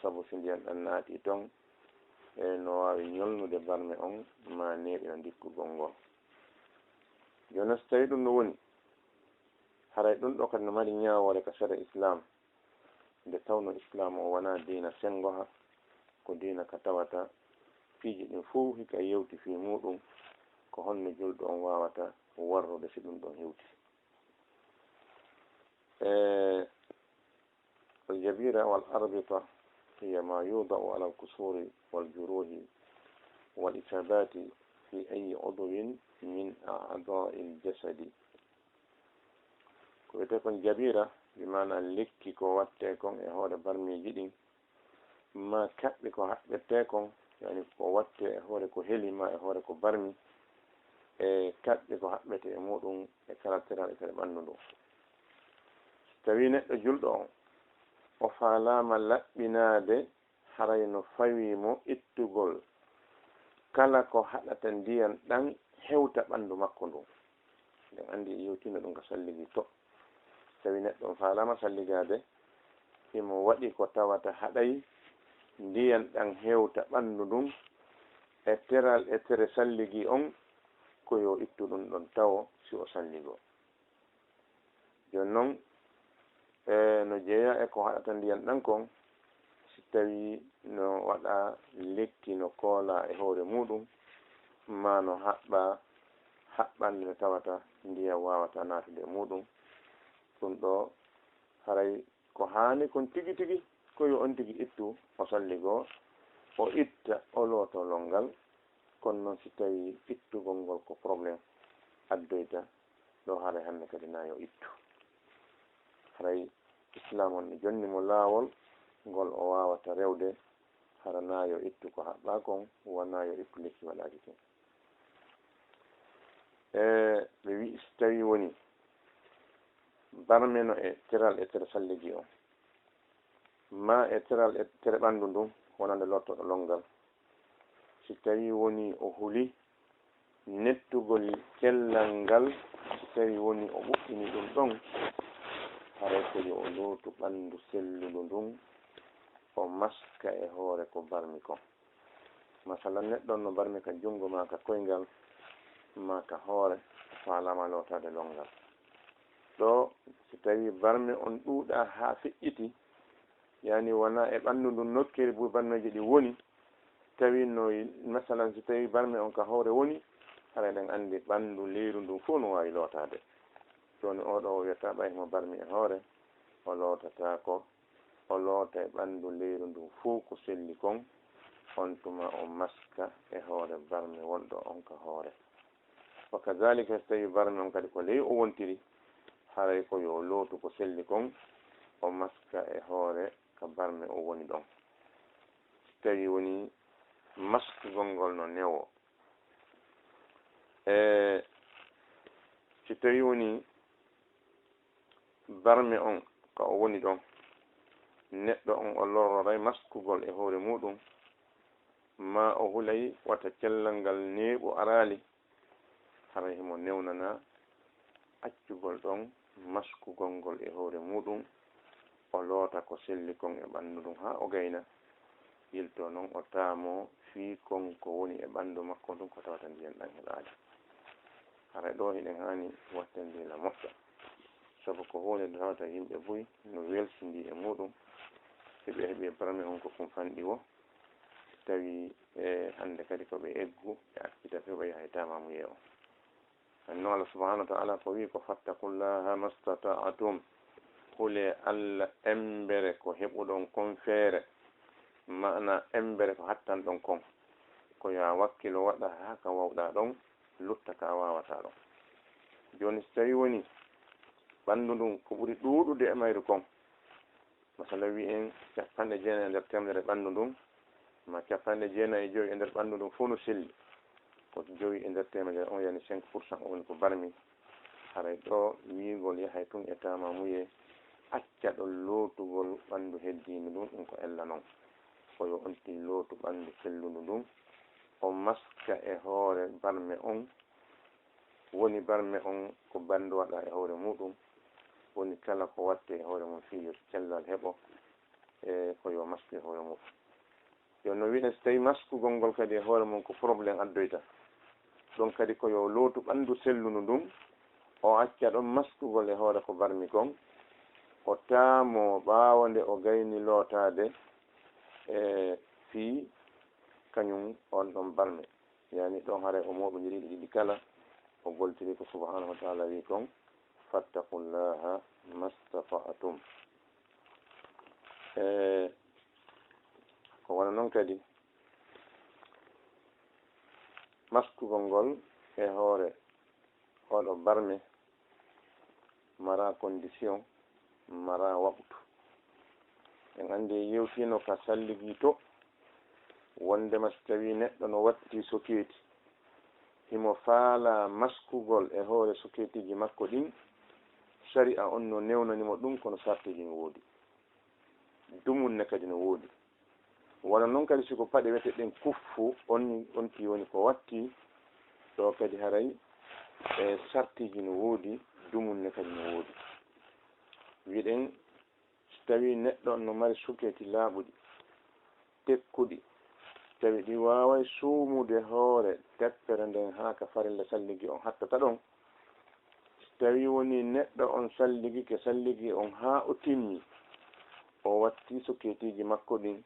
sabu si ndiyan ɗan naatii ton, e no waawi ñolnude barme on, maa neeɓina ndikkugol ngol. Jooni non, si tawii ɗun no woni, haray ɗun ɗoo kadi no mari ñaawoore ka sariya Islaam, nde tawnoo Islaam o wanaa diina senngoha, ko diina ka tawata piiji ɗin fow hika yewti fii muuɗum, ko honno julɗo on waawata warrude si ɗun ɗon hewti. E الجبيرة والأربطة هي ما يوضع على الكسور والجروح والإصابات في أي عضو من أعضاء الجسد. Ko wi'etee kon jabira, bi maana lekki ko wattee kon e hoore barmiiji ɗin, maa kaɓɓi ko haɓɓetee kon, yani ko wattee e hoore ko heli maa e hoore ko barmi, e kaɓɓi ko haɓɓetee e muuɗum e kala teral e tere ɓanndu ndun. Si tawii neɗɗo julɗo on, o faalaama laɓɓinaade, haray no fawii mo ittugol kala ko haɗata ndiyan ɗan hewta ɓanndu makko ndun. Eɗen anndi en yewtiino ɗum ka salligi to. Si tawii neɗɗo on faalaama salligaade, himo waɗi ko tawata haɗay ndiyan ɗan hewta ɓanndu ndun e teral e tere salligi on, ko yo ittu ɗum ɗon tawo si o salligoo. Jooni non, e no jeyaa e ko haɗata ndiyan ɗan kon, si tawii no waɗa lekki no koolaa e hoore muuɗum, maa no haɓɓaa haɓɓannde nde tawata ndiyan waawataa naatude e muuɗum, ɗum ɗoo haray ko haani kon tigi tigi, ko yo on tigi ittu, o salligoo, o itta, o lootoo lonngal. Kono non si tawii ittugol ngol ko problème addoyta, ɗoo haray hannde kadi na yo ittu. Haray Islaam on no jonni mo laawol ngol o waawata rewde, hara na yo ittu ko haɓɓaa kon, wanaa yo ittu lekki waɗaaki kon. E ɓe wi'i si tawii woni barme no e teral e tere salligi on, maa e teral e tere ɓanndu ndun, wonande lootooɗo lonngal. Si tawii wonii o huli nettugol cellal ngal, si tawii wonii o ɓuɓɓini ɗum ɗon, haray ko yo o lootu ɓanndu sellundu ndun, o maska e hoore ko barmi kon. Masalan, neɗɗo on no barmi ka junngo maa ka koyngal maa ka hoore, faalaama lootaade lonngal. Ɗoo, si tawii barmi on ɗuuɗaa haa feƴƴiti, yani wonaa e ɓanndu ndun nokkeeli buy barmeeji ɗin woni, Tawi no, masalan, si tawi barme on ka hoore woni, hara eɗen anndi ɓanndu leyru ndun fof no waawi lootaade. Jooni oo ɗoo o wiyata ɓay himo barmi e hoore, o lootataako, o loota e ɓanndu leyru ndun fof ko selli kon, on tuma o maska e hoore barme wonɗo on ka hoore. Wa kadhalika, si tawi barme on kadi ko ley o wontiri, haray ko yo o lootu ko selli kon, o maska e hoore ka barme o woni ɗon. Si tawi woni maskugol ngol no newo, e si tawi woni barme on ka o woni ɗon, neɗɗo on o lorroray maskugol e hoore muɗum, ma o hulay wata cellal ngal neeɓu araali, haray himo newnana accugol ɗon maskugol ngol e hoore muɗum, o loota ko selli kon e ɓanndu ndun haa o gayna, yiltoo non o taamoo fii kon ko woni e ɓanndu makko ndun ko tawata ndiyan ɗan heɓaali. Haray ɗoo hiɗen haani wattandira moƴƴa, sabu ko huunde nde tawata yimɓe buy no welsindii e muɗum, si ɓe heɓii barme on ko kum fanɗi woo, tawi e hannde kadi ko ɓe eggu, ɓe accita few ɓe yaha e taamamuyee on. Anno Allah subhanahu wa ta'ala ko wi'i ko, "Fattaqullaha mastata'tum." Hulee Allah embere ko heɓuɗon kon feere, maana embere ko hattanɗon kon. Ko yo a wakkilo waɗa haa ka wawɗaa ɗon, lutta ka a waawataa ɗon. Jooni, si tawi woni ɓanndu ndun ko ɓuri ɗuuɗude e mayru kon, masala wi'en capanɗe jeenayi e nder teemedere ɓanndu ndun, ma capanɗe jeenayi e jowi e nder ɓanndu ndun fof no selli, ko jowi e nder teemedere on, yani cinq pour cent o woni ko barmi. Haray ɗoo wi'ugol yahay tun e taamamuyee, acca ɗon lootugol ɓanndu heddiindu ndun, ɗun ko ella non. Ko yo on tin lootu ɓanndu sellundu ndun, o maska e hoore barme on, woni barme on ko ɓanndu waɗa e hoore muɗum, woni kala ko watte e hoore mum fii yo cellal heɓo, e ko yo masku e hoore muɗum. Yo no wi'en, si tawi maskugol ngol kadi e hoore mum ko problème addoyta, ɗon kadi ko yo lootu ɓanndu sellundu ndun, o acca ɗon maskugol e hoore ko barmi kon, o taamoo ɓaawo nde o gayni lootaade, e fii kañum on ɗon barme. Yani ɗon haray o mooɓindiri ɗi ɗiɗi kala, o goltiri ko subhanahu wa ta'ala wi kon, "Fattaqullaha mastata'tum." E ko wano non kadi, maskugol ngol e hoore oɗo barme mara condition, mara waqtu. En anndi en yewtino ka salligi to, wondema si tawi neɗɗo no watti sokeeti, himo faala maskugol e hoore sokeetiji makko ɗin, sari'a on no newnani mo ɗum, kono sartiji no woodi. Dumunne kadi no woodi. Wano non kadi, si ko paɗe wiyeteeɗen kuffu, on, on ki woni ko watti, ɗo kadi haray e sartiji no woodi, dumunne kadi no woodi. Wiɗen, si tawi neɗɗo on no mari suketi laaɓuɗi, tekkuɗi, tawi ɗi waaway suumude hoore teppere nden haa ka farilla salligi on hattata ɗon, si tawi woni neɗɗo on salligike salligi on haa o timmi, o watti suketiji makko ɗin,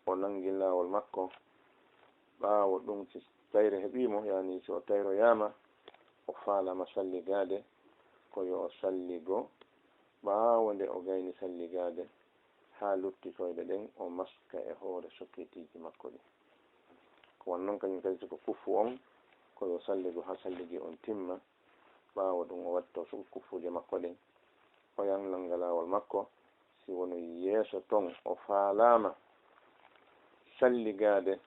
o nangi laawol makko. Ɓaawo ɗum, si tayre heɓii mo, yani si o tayroyaama, o faalaama salligaade, ko yo o salligo ɓaawo nde o gayni salligaade, haa lutti koyɗe ɗen, o maska e hoore soketiiji makko ɗin. Ko wan non kañum kadi, si ko kuffu on, ko yo salligo haa salligi on timma. Ɓaawo ɗum, o watta o suɓa kuffuuje makko ɗen, o yangla laawol makko. Si woni yeeso ton o faalaama salligaade,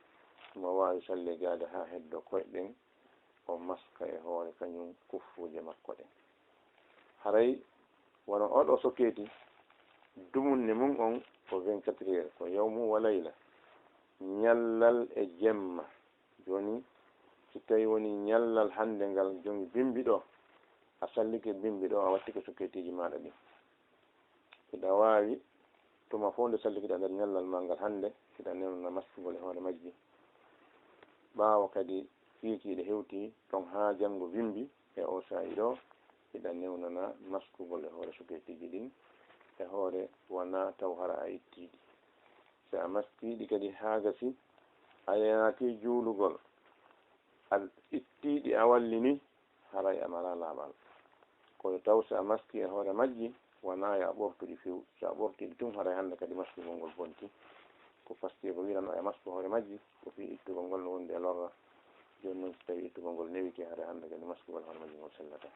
mo waawi salligaade haa heddo koyɗe ɗen, o maska e hoore kañum kuffuuje makko ɗen. Haray wano oɗo soketi, dumunne mum on ko vingt-quatre heures, ko yawmu wa layla, ñallal e jemma. Jooni, si tawi woni ñallal hannde ngal, jooni bimbi ɗo, a sallike bimbi ɗo, a wattike soketiiji maaɗa ɗin. Hiɗa waawi, tuma fof nde sallikiɗa nder ñallal maa ngal hannde, hiɗa newnana maskugol e hoore majji. Ɓaawo kadi kiikiiɗe hewti ɗon haa janngo bimbi, e oo saa'i ɗo, hiɗa newnana maskugol e hoore soketiiji ɗin, e hoore wanaa taw hara a ittii ɗi. Si a maskii ɗi kadi haa gasi, A yeenaaki juulugol, a ittii ɗi a wallini, haray a maraa laaɓal. Kono taw si a maskii e hoore majji, wanaa yo a ɓortu ɗi few. Si a ɓortii ɗi tun, haray hannde kadi maskugol ngol bontii. Ko paskee ko wi'uranoo a masku hoore majji, ko fii ittugol ngol no wondi e lorra. Jooni non, si tawii ittugol ngol newike, haray hannde kadi maskugol hoore majji ngol sellataa.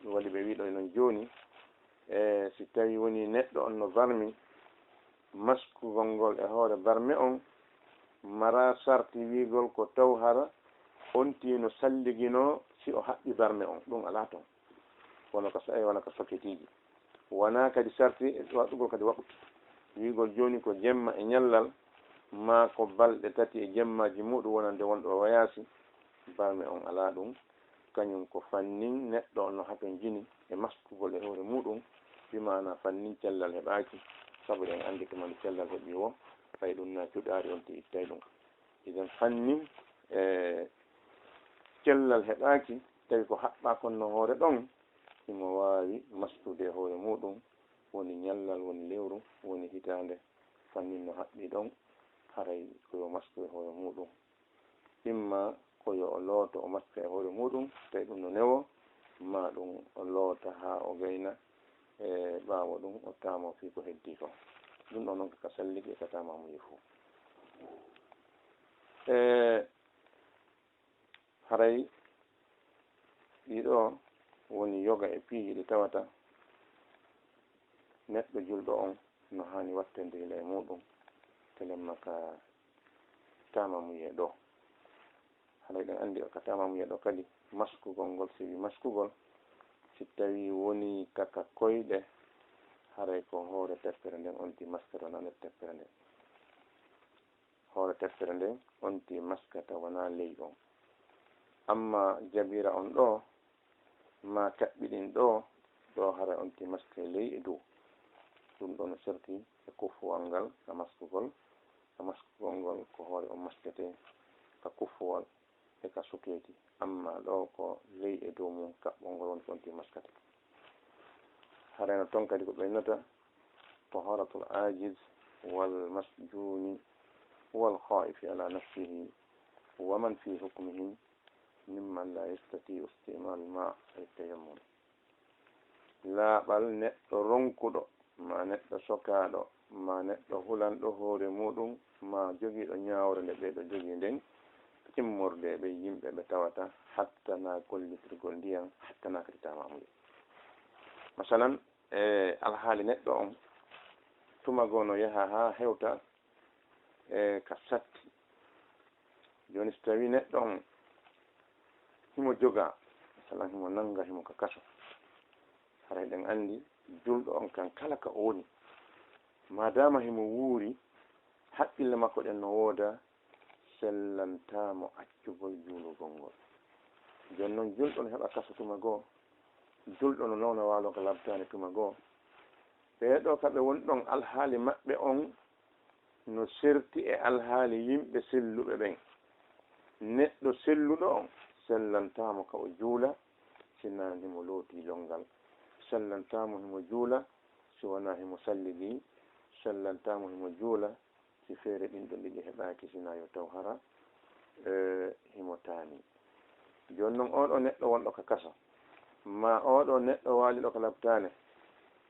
Ɗum waɗi ɓe wi'i ɗoo non jooni, e si tawii wonii neɗɗo on no barmi, maskugol ngol e hoore barme on maraa sarti wi'ugol ko taw hara on tigi no salliginoo si o haɓɓi barme on. Ɗum alaa ton. Wano ka sa-, wano ka soketiiji. Wanaa kadi sarti e waɗugol kadi waɓuki. Wi'ugol jooni ko jemma e ñallal, maa ko balɗe tati e jemmaaji muuɗum wonande wonɗo o wayaasi, barme on alaa ɗum. Kañum ko fannin neɗɗo on no hatonjini e maskugol e hoore muuɗum, bi maana fannin cellal heɓaaki, sabu eɗen anndi tuma nde cellal heɓi woo, fay ɗum na cuɗaari on tigi ittay ɗum. Idan fannin, e, cellal heɓaaki, tawi ko haɓɓaa kon no hoore ɗon, himo waawi mastude e hoore muuɗum, woni ñallal, woni lewru, woni hitaande, fannin no haɓɓi ɗon, haray ko yo mastu e hoore muuɗum. Imma ko yo o looto, o maska e hoore muuɗum, tawi ɗum no newoo, maa ɗum o loota haa o gayna, e ɓaawo ɗum o taamoo fii ko heddii kon. Ɗum ɗoo non ko ka salligi e ka taamaamuye fow. E haray ɗii ɗoo woni yoga e piiji ɗi tawata neɗɗo julɗo on no haani wattondiri e muuɗum, telemma ka taamaamuye ɗoo. Haray eɗen anndi ka taamaamuye ɗoo kadi, maskugol ngol, si wi maskugol, si tawii wonii ka ka koyɗe, haray ko hoore teppere nden on tigi maskata, wonaa nder teppere nden. Hoore teppere nden on tigi maskata, wonaa ley on. Amma jabiira on ɗoo, maa kaɓɓiɗin ɗoo, ɗoo haray on tigi maskay ley e dow. Ɗum ɗoo no serti e kuffuwal ngal ka maskugol. Ka maskugol ngol ko hoore on masketee, ka kuffuwal e ka sokeeti. Amma ɗoo ko ley e dow mum kaɓɓol ngol woni ko on tigi maskata. Haray no ton kadi ko ɓeynata, طهارة العاجز والمسجون والخائف على نفسه ومن في حكمهم ممن لا يستطيع استعمال الماء أي التيمم. Laaɓal neɗɗo ronkuɗo, maa neɗɗo sokaaɗo, maa neɗɗo hulanɗo hoore muuɗum, maa jogiiɗo ñaawre nde ɓee ɗoo jogii nden, immorde e ɓee yimɓe ɓe tawata hattanaa gollitirgol ndiyan, hattanaa kadi taamaamuye. Masalan, e alhaali neɗɗo on, tuma goo no yaha haa hewta, e ka satti. Jooni, si tawii neɗɗo on himo jogaa, masalan, himo nannga, himo ka kaso, haray eɗen anndi julɗo on kan kala ka o woni, maadaama himo wuuri, haqqille makko ɗen no wooda, sellantaa mo accugol juulugol ngol. Jooni non, julɗo no heɓa kaso tuma goo, julɗo no nawna waalo ka labtaani tuma goo. Ɓee ɗoo ka ɓe woni ɗon, alhaali maɓɓe on no serti e alhaali yimɓe selluɓe ɓen. Neɗɗo selluɗo on, sellantaa mo ka o juula, si naa himo lootii lonngal. Sellantaa mo himo juula, si wanaa himo salligii. Sellantaa mo himo juula, si feere ɗin ɗon ɗiɗi heɓaaki, si naa yo taw hara, e, himo taanii. Jooni non, oo ɗoo neɗɗo wonɗo ka kaso, maa oo ɗoo neɗɗo waaliɗo ka labtaane,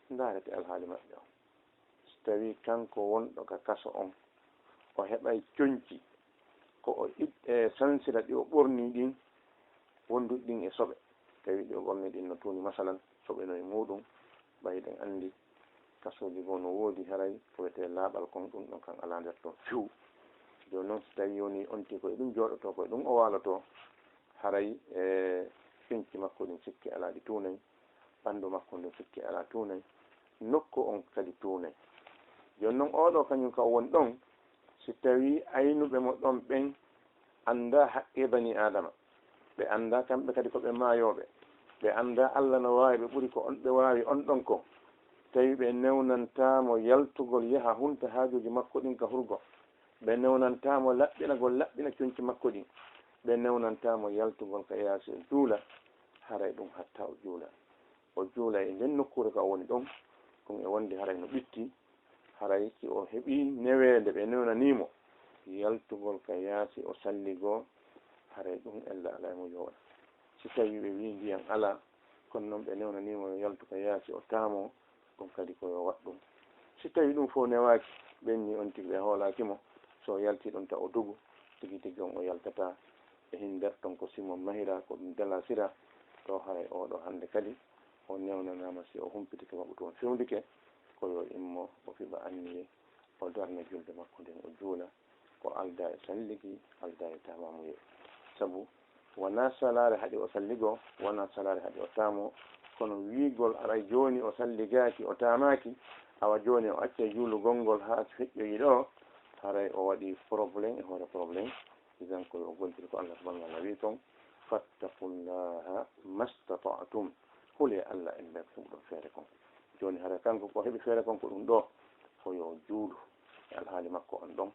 ndaarete alhaali maɓɓe on. Si tawii kanko wonɗo ka kaso on, o heɓay conci, ko o iɗ-, e, sansira ɗi o ɓornii ɗin, wonduɗi ɗin e soɓe, tawi ɗi o ɓornii ɗin no tuuni, masalan, soɓe no e muuɗum, ɓay eɗen anndi kasooji goo no woodi, haray ko wiyetee laaɓal kon, ɗum ɗon kan alaa nder ton few. Jooni non, si tawii wonii on tigi ko e ɗum jooɗotoo, ko e ɗum o waalotoo, haray, e, conci makko ɗin sikke alaa ɗi tuunay, ɓanndu makko ndun sikke alaa tuunay, nokku on kadi tuunay. Jooni non, oo ɗoo kañum ka o woni ɗon, si tawii aynuɓe mo ɗon ɓen anndaa haqqee banii Aadama, ɓe anndaa kamɓe kadi ko ɓe maayooɓe, ɓe anndaa Alla no waawi ɓe ɓuri ko on ɓe waawi on ɗon kon, tawi ɓe newnantaa mo yaltugol yaha hunta haajuuji makko ɗin ka hurgo, ɓe newnantaa mo laɓɓinagol laɓɓina conci makko ɗin, ɓe newnantaa mo yaltugol ka yaasi o juula, haray ɗum hatta o juula. O juula e nden nokkuure ka o woni ɗon, ɗum e wonde haray no ɓitti, haray si o heɓii neweende ɓe newnanii mo, yaltugol ka yaasi o salligoo, haray ɗum ella alaa e mo yo waɗ. Si tawii ɓe wii ndiyan alaa, kono non ɓe newnanii mo yo yaltu ka yaasi o taamoo, ɗum kadi ko yo waɗ ɗum. Si tawii ɗum fof newaaki, ɓenni on tigi ɓe hoolaaki mo, so o yaltii ɗon ta o dogu, tigi tigi on o yaltataa. E hinder ton ko si mo mahiraa, ko ɗum dalasiraa, to haray oo ɗoo hannde kadi o newnanaama, si o humpitike maɓɓe tun fewndike, ko yo immo o fiɓa anniye, o darna julde makko nden o juula, ko aldaa e salligi, aldaa e taamaamuye. Sabu wanaa salaare haɗi o salligoo, wanaa salaare haɗi o taamoo, kono wiigol aray jooni o salligaaki, o taamaaki, awa jooni o accay juulugol ngol haa feƴƴoyi ɗoo, haray o waɗii problème e hoore problème. Idan ko yo o gontiri ko Allah subhanahu wa ta'ala wii kon, "Fattaqullaha mastata'tum." Hulee Allah e nder heɓuɗon feere kon. Jooni hara kanko ko heɓi feere kon ko ɗum ɗoo, ko yo o juulu e alhaali makko on ɗon.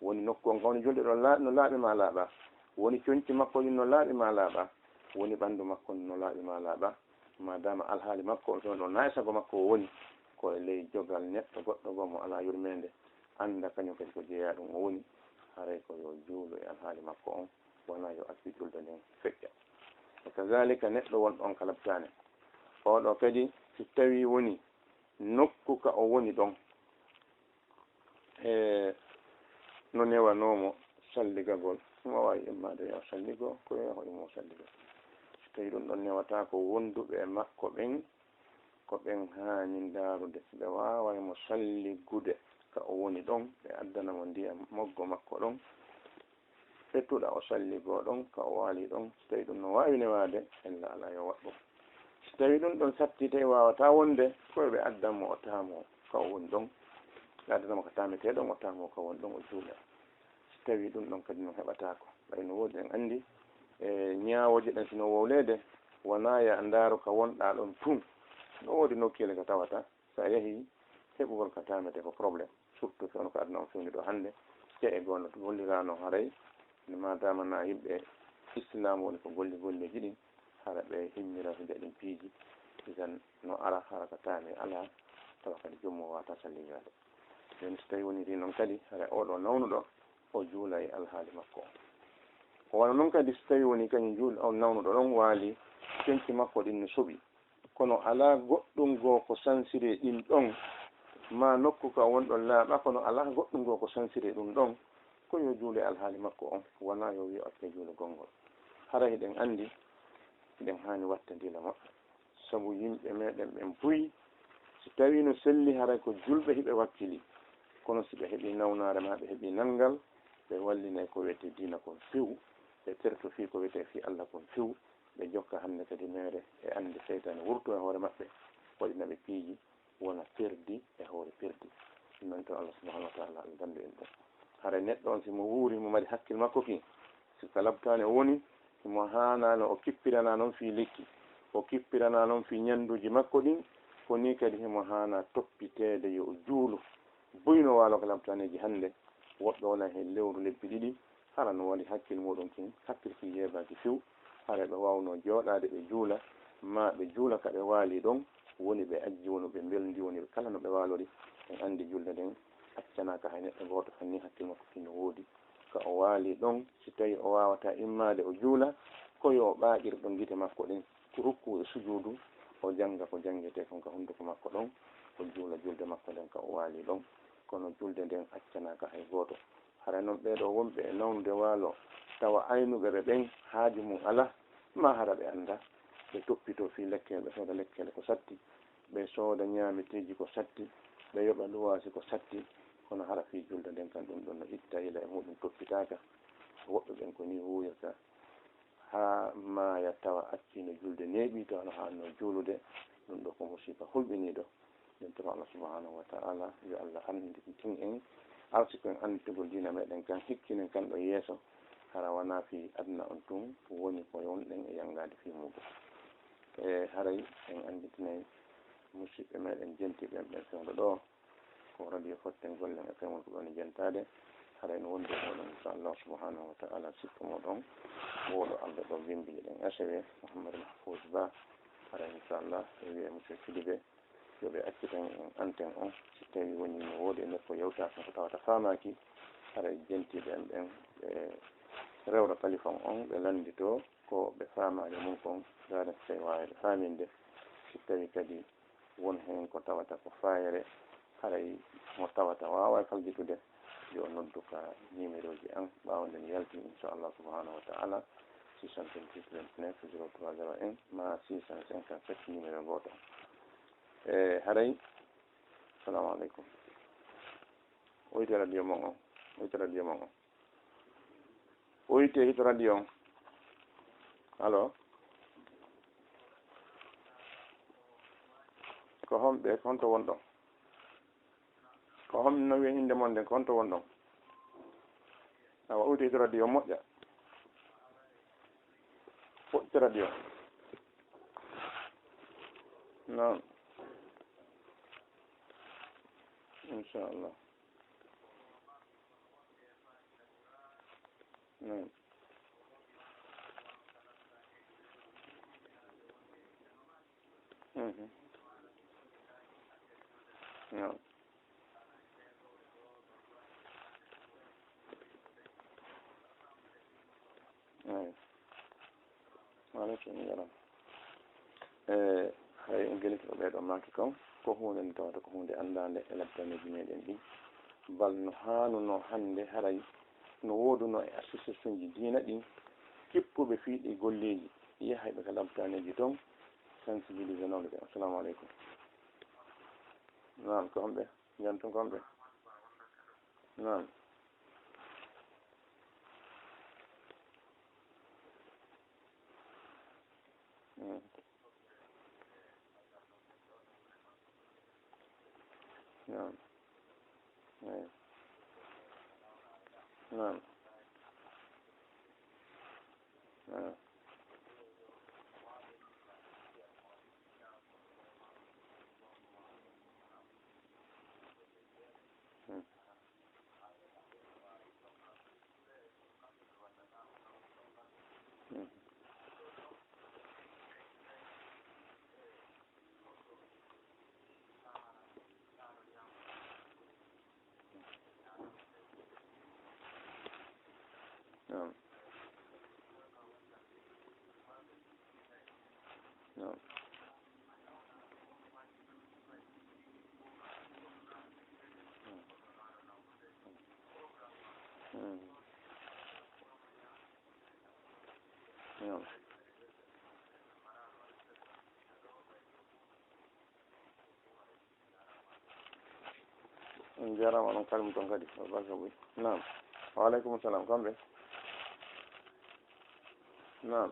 Woni nokku on ka woni julde ɗon laa-, no laaɓi maa laaɓa. Woni conci makko ɗin no laaɓi maa laaɓa. Woni ɓanndu makko no laaɓi maa laaɓa. Maadaama alhaali makko on ɗon, ɗon naa e sago makko o woni, ko e ley jogal neɗɗo goɗɗo goo mo alaa yurmeende, annda kañum kadi ko jeyaa ɗum o woni, haray ko yo juulu e alhaali makko on, wanaa yo accu julde nden feƴƴa. E kazaalika neɗɗo wonɗo on ka labtaane, oo ɗoo kadi si tawii woni nokku ka o woni ɗon, e no newanoo mo salligagol, mo waawi immaade yo salligo, ko yo o immo salligo. Si tawii ɗum ɗon newataa ko wonduɓe e makko ɓen, ko ɓen haani ndaarude. Ɓe waaway mo salligude ka o woni ɗon, ɓe addana mo ndiyam moggo makko ɗon, ɓe tuɗa o salligoo ɗon, ka o waali ɗon. Si tawii ɗum no waawi newaade, ella alaa yo waɗ ɗum. Si tawii ɗum ɗon satti, tawi waawataa wonde, ko yo ɓe addan mo o taamoo ka o woni ɗon. Ɓe addana mo ka taametee ɗon, o taamoo ka woni ɗon, o juula. Si tawii ɗum ɗon kadi non heɓataako, ɓay no woodi en anndi, e ñaawooje ɗen si no wowleede, wanaa ya ndaaru ka wonɗaa ɗon tun. No woodi nokkeele ka tawata, so a yahii, heɓugol ka taametee ko problème. Surtout fewndo ko aduna on fewndi ɗoo hannde, ce'e goo no golliraano haray, maadaama na yimɓe Islaam woni ko golli golleeji ɗin, hara ɓe himmirata nde ɗin piiji, idan no ara hara ka taamee alaa, tawa kadi joom mum waawataa salligaade. Jooni si tawii wonirii non kadi, hara oo ɗoo nawnuɗo, o juula e alhaali makko on. Ko wano non kadi si tawii wonii kañum juul-, on nawnuɗo ɗon waali, conci makko ɗin no soɓi, kono alaa goɗɗum goo ko sansiri ɗin ɗon, maa nokku ka wonɗon laaɓa, kono alaa goɗɗum goo ko sansiri ɗum ɗon, ko yo juulu e alhaali makko on, wanaa yo wi'o accay juulugol ngol. Hara hiɗen anndi, hiɗen haani wattandila maɓɓe. Sabu yimɓe meɗen ɓen buy, si tawii no selli, haray ko julɓe hiɓe wakkili. Kono si ɓe heɓii nawnaare maa ɓe heɓii nanngal, ɓe wallinay ko wiyetee diina kon few, ɓe terto fii ko wiyetee fii Alla kon few, ɓe jokka hannde kadi meere e annde seytaane wurtoo e hoore maɓɓe, waɗina ɓe piiji, wona perdi e hoore perdi. Ɗum noon to Allah subhanahu wa ta'ala Allah dandu en ɗum. Haray neɗɗo on si mo wuuri, mo mari hakkil makko ki, si ka labtaani o woni, himo haanaano o kippirana noon fii lekki, o kippirana noon fii ñannduuji makko ɗin, ko nii kadi himo haana toppiteede yo o juulu. Buy no waalo ka labtaaneeji hannde, woɓɓe wona heen lewru, lebbi ɗiɗi, hara no waɗi hakkil muuɗum kin, hakkil kin yeebaaki few, hara ɓe waawnoo jooɗaade ɓe juula, maa ɓe juula ka ɓe waali ɗon, woni ɓe ajji, woni ɓe mbelndi, woni ɓe kala no ɓe waalori. En anndi julde nden accanaaka hay neɗɗo gooto, fannii hakkil makko kin no woodi. Ka o waali ɗon, si tawii o waawataa immaade o juula, ko yo o ɓaaƴir ɗon gite makko ɗen, rukku e sujuudu, o jannga ko janngetee kon ka hunnduko makko ɗon, o juula julde makko nden ka o waali ɗon. Kono julde nden accanaaka hay gooto. Hara non ɓee ɗoo wonɓe e nawnude waalo, tawa aynuɓe ɓe ɓen haaju mum alaa, maa hara ɓe anndaa, ɓe toppitoo fii lekkele, ɓe sooda lekkele ko satti, ɓe sooda ñaameteeji ko satti, ɓe yoɓa luwaasi ko satti, kono hara fii julde nden kan ɗum ɗon no itta yila e muuɗum toppitaaka. Woɓɓe ɓen ko nii wuuyirta, haa maaya tawa acciino julde neeɓii, tawa no haannoo juulude. Ɗum ɗoo ko musiiba hulɓiniiɗo. Min toro Allah subhanahu wa ta'ala, yo Allah anditin en arsiko en anditugol diina meɗen kan, hikkinen kan ɗo yeeso, hara wanaa fii aduna on tun woni ko wonɗen e yangaade fii muuɗum. E haray en anditinay musiɓɓe meɗen jentiɓe ɓen fewndo ɗo, ko radio Fotten Golle F M ko ɗon e jentaade. Haray no wondi e mooɗon, inchallah subhanahu wa ta'ala, sikko mooɗon wooɗo Alla ɗo Wimbi ɗen S W, Mouhamadou Mahfouz Ba. Haray inchallah e wi'e monsieur Sidibé, yo ɓe acciten en antenne on, si tawii wonii no woodi e nokku yewtaaka ko tawata faamaaki, haray jentiiɓe en ɓen, ɓe rewra téléphone on, ɓe lannditoo ko ɓe faamaali mun kon, gaadanteeɓe waawde faaminde. Si tawii kadi won heen ko tawata ko faayere, haray mo tawata waawaa faljitude, yo noddu ka nimerooji an. Ɓaawo nde mi yalti, inchallah subhanahu wa ta'ala, six cent vingt-six vingt-neuf zéro trois zéro un maa six cent cinquante-sept, numéro gooto. E haray, salamu aleykum. Oyte radio mon on. Oyte radio mon on. Oyte hito radio on. Allo? Ko homɓe, honto wonɗon? Ko hom no wiya innde mon nden, ko honto wonɗon? Awa, oyte hito radio on moƴƴa. Oyte radio on. Naam. Inchallah. Naam. Mhm. Naam. Eey. Waaleykum salam. E, hay on gelitoɗo ɓee ɗoo maaki kon, ko huunde nde tawata ko huunde anndaande e labtaneeji meɗen ɗin. Bal no haanunoo hannde, haray no woodunoo e association ji diina ɗin, kippuɓe fii ɗii golleeji, yahay ɓe ka labtaneeji ton, sensibilisenooɓe ɓe. Assalamu aleykum. Naam, ko homɓe? Jantunkonɓe. Naam. Mm. Naam. Eey. Naam. Naam. Mm. Naam. Naam. Mm. Naam. On njaaraama, onon kalmi ton kadi. Barka buy. Naam. Wa aleykum salam. Kamɓe? Naam.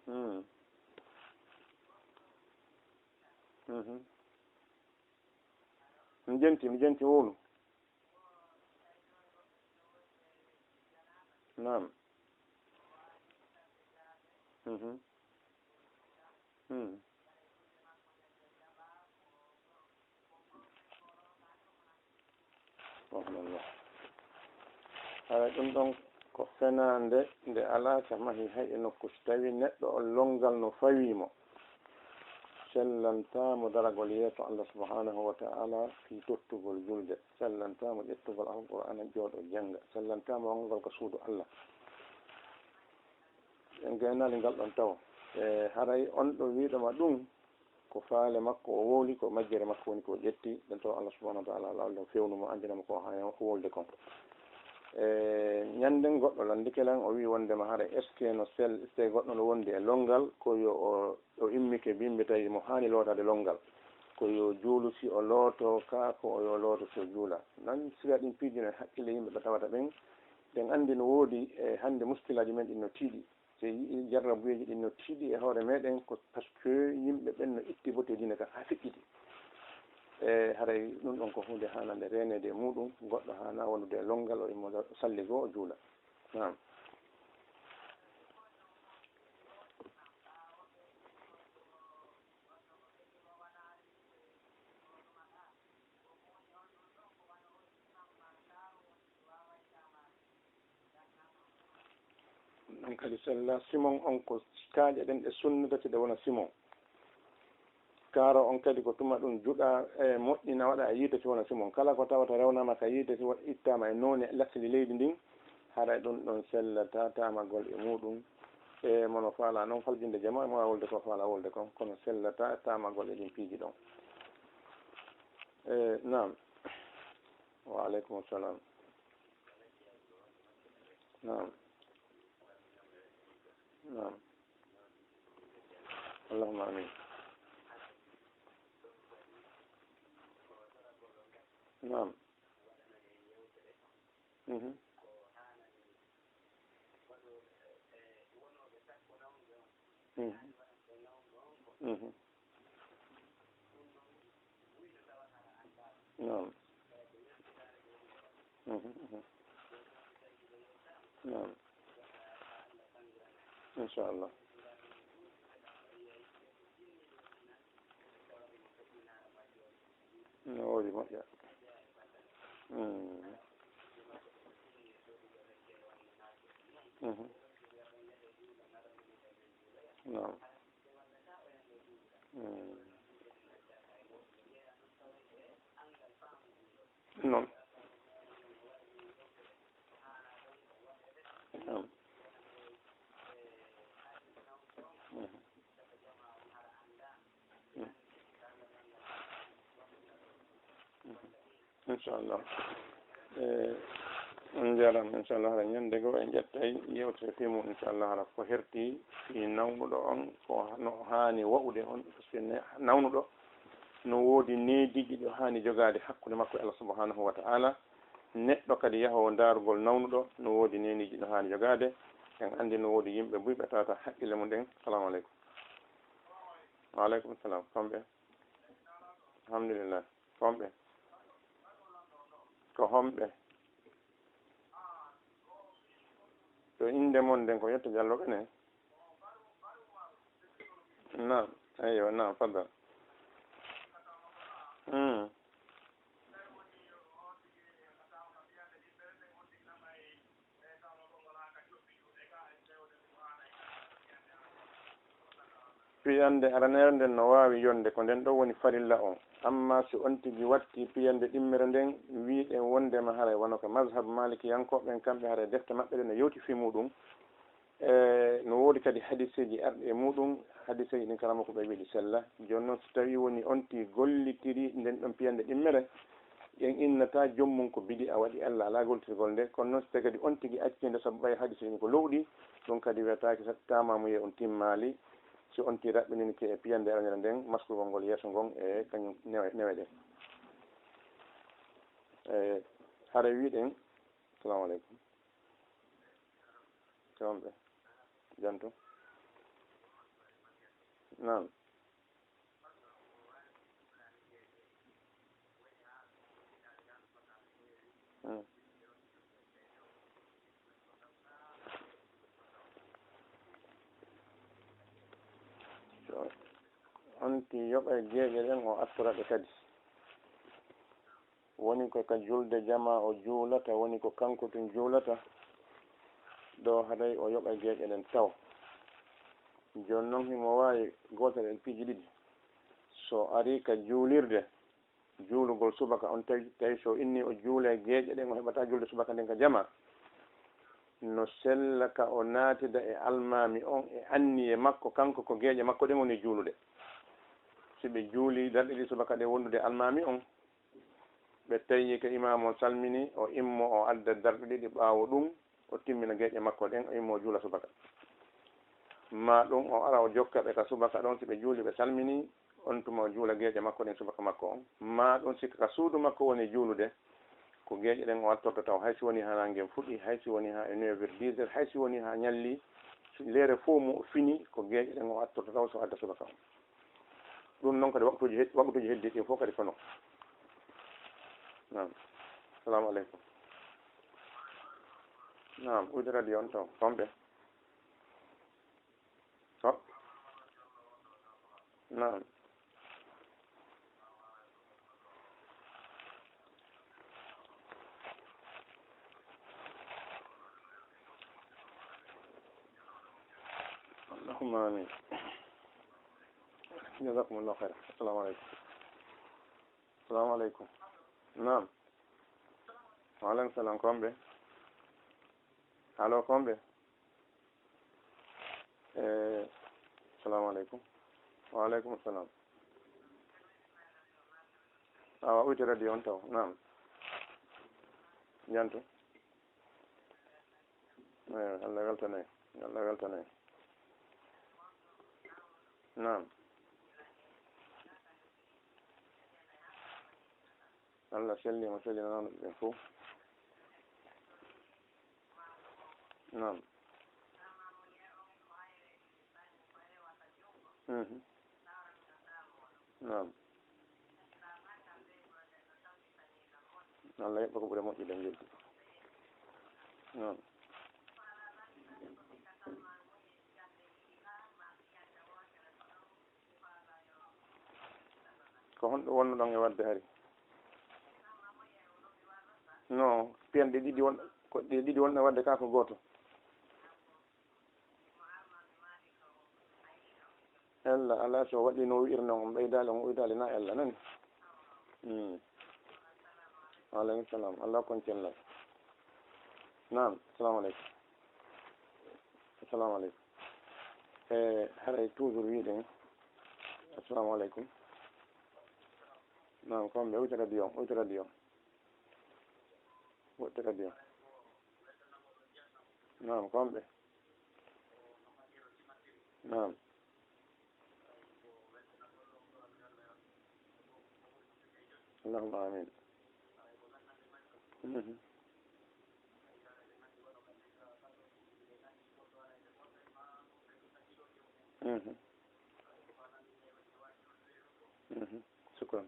Hmm. Mhm. Mi jenti, mi jenti wowlu. Naam. Mhm. Hmm. Subhanallah. Hara ɗum ɗon ko fenaande nde alaa ka mahi hay e nokku. Si tawii neɗɗo on lonngal no fawii mo, sellantaa mo daragol yeeso Allah subhanahu wa ta'ala fii tottugol julde, sellantaa mo ƴettugol Alqur'aana jooɗo jannga, sellantaa mo wonngol ka suudu Allah. En gaynaali ngal ɗon taw. E haray on ɗo wiiɗo ma ɗum, ko faale makko o wowli, ko majjere makko woni ko o ƴetti, ɗen taw Allah subhanahu wa ta'ala alaa Allah fewnu mo, anndina mo ko o haani wolde kon. E ñannden goɗɗo lanndike lan, o wi'i wonndema hara est-ce que no sel-, est-ce que goɗɗo no wondi e lonngal, ko yo o, o immike bimbi tawi mo haani lootaade lonngal, ko yo juulu si o looto, kaa ko o yo looto si o juula. Nan siga ɗin piiji no e hakkille yimɓe ɓe tawata ɓen, ɗen anndi no woodi e hannde muskilaaji men ɗin no tiiɗi. Si en yi'ii jarrabuyeeji ɗin no tiiɗi e hoore meɗen, ko parce que yimɓe ɓen no itti bote diine kan haa feƴƴiti. E haray ɗum ɗon ko huunde haanande reeneede e muuɗum, goɗɗo haanaa wonude e lonngal, o immo salli goo, o juula. Naam. Ɗum ɗon kadi sella simon on ko kaaƴe ɗen ɗe sunnata si ɗe wona simon. Kaaro on kadi ko tuma ɗum juɗa e moƴƴina waɗa e yiite si wona simon. Kala ko tawata rewnaama ka yiite si wa-, ittaama e noone lasli leydi ndin, haray ɗum ɗon sellata taamagol e muɗum. E mono faala noon faljinde jama, mo a wolde ko faala wolde kon, kono sellata taamagol e ɗin piiji ɗon. E, naam. Wa aleykum salam. Naam. Naam. Allahumma amin. Naam. Mhm. Mhm. Mhm. Naam. Mhm, mhm. Naam. Inchallah. No woodi moƴƴa. Mm. Mhm. Naam. Mm. Noon. Naam. Mhm. Mhm. Mhm. Inchallah. E, on njaaraama, inchallah, hara ñande goo en ƴettay yewtere fii mum, inchallah, hara ko herti fii nawnuɗo on, ko no haani wa'ude on, parce que ne-, nawnuɗo no woodi neediiji ɗo haani jogaade hakkunde makko e Allah subhanahu wa ta'ala. Neɗɗo kadi yahoowo ndaarugol nawnuɗo no woodi neediiji ɗo haani jogaade. En anndi no woodi yimɓe buy ɓe tawata haqqille mum ɗen. Salamu aleykum. Wa aleykum salam. Ko homɓe? Alhamdulillah. Ko homɓe? Ko homɓe? To innde mon nden ko Yetto Jallo ɓene? Naam. Eyyo, naam, faddal. Hmm. Piyannde aranere nden no waawi yonde ko nden ɗoo woni farilla on. Amma si on tigi watti piyannde ɗimmere nden, wiiɗen wondema haray wano ka mazhab maalikiyankooɓe ɓen, kamɓe haray defte maɓɓe ɗen no yewti fii muuɗum. E, no woodi kadi hadiseeji arɗi e muuɗum, hadiseeji ɗin karamoko ɓe wi'i ɗi sella. Jooni non, si tawii woni on tigi gollitiri nden ɗon piyannde ɗimmere, en innataa joom mum ko bidi'a waɗi, Allah alaa gollitirgol nde. Kono non, si tawii kadi on tigi acci nde sabu ɓay hadiseeji ɗin ko lowɗi, ɗum kadi wiyataake sa-, taamaamuye on timmaali. Si on tigi raɓɓininike e piyannde aranere nden, maskugol ngol yeeso ngon e kañum newe, newe ɗen. E, hara wi'ɗen, salamu aleykum. Kamɓe. Janto. Naam. Hmm. So, on tigi yoɓay geeƴe ɗen, o attora ɗe kadi. Woni ko ka julde jamaa o juulata, woni ko kanko tun juulata, ɗoo haray o yoɓay geeƴe ɗen taw. Jooni non, himo waawi gootel e piiji ɗiɗi. So arii ka juulirde, juulugol subaka on, tawi, tawi so innii o juula e geeƴe ɗen, o heɓataa julde subaka nden ka jamaa, no sella ka o naatida e almaami on e anniye makko, kanko ko geeƴe makko ɗen woni juulude. Si ɓe juulii darɗe ɗiɗi subaka ɗen wondude e almaami on, ɓe tawi ka imaamu on salminii, o immoo o adda darɗe ɗiɗi, ɓaawo ɗum o timmina geeƴe makko ɗen, o immoo o juula subaka. Maa ɗum o ara o jokka ɓe ka subaka ɗon, si ɓe juulii ɓe salminii, on tuma o juula geeƴe makko ɗen subaka makko on. Maa ɗum si ka suudu makko woni juulude, ko geeƴe ɗen o attorta taw, hay si wonii haa naange ngen fuɗi, hay si wonii haa e neuf heures, dix heures, hay si wonii haa ñalli, si leere fow mum o fini, ko geeƴe ɗen o attorta taw, so adda subaka on. Ɗum noon kadi waktuuji hed-, waktuuji heddiiɗi ɗin fof kadi ko noon. Naam. Salaamu aleykum. Naam, uyde radio on taw. Ko homɓe? Ko? Naam. Allahumma amin. Jazakumullahu khairan. Assalamu alaikum. Assalamu alaikum. Naam. Wa alaikum salam. Ko homɓe? Allo, ko homɓe? Eh, assalamu alaikum. Wa alaikum salam. Awa, uyte radio on taw. Naam. Jantu. Eh, Allah weltane. Allah weltane. Naam. Allah selli mo, selli nanaɗo ɓe fof. Naam. Mhm. Naam. Allah yoɓɓa ko ɓuri moƴƴude ngeldi. Naam. Ko honɗo wonnoɗon e waɗde hari? No, piyanɗe ɗiɗi won, ko ɗe ɗiɗi won e waɗde ka ko gooto. Ella, alaa so waɗi no wi'irno, on ɓeydaali, on uydaali na ella nani? Hmm. Wa alaikum salam. Allah kon cellal. Naam, assalamu alaikum. Assalamu alaikum. E, haray toujours wiɗen, assalamu alaikum. Naam, ko homɓe? Uyta radio on, uyta radio on. Woɗɗi radio on. Naam, ko homɓe? Naam. Allahumma amin. Mhm. Mhm. Mhm. Sukran.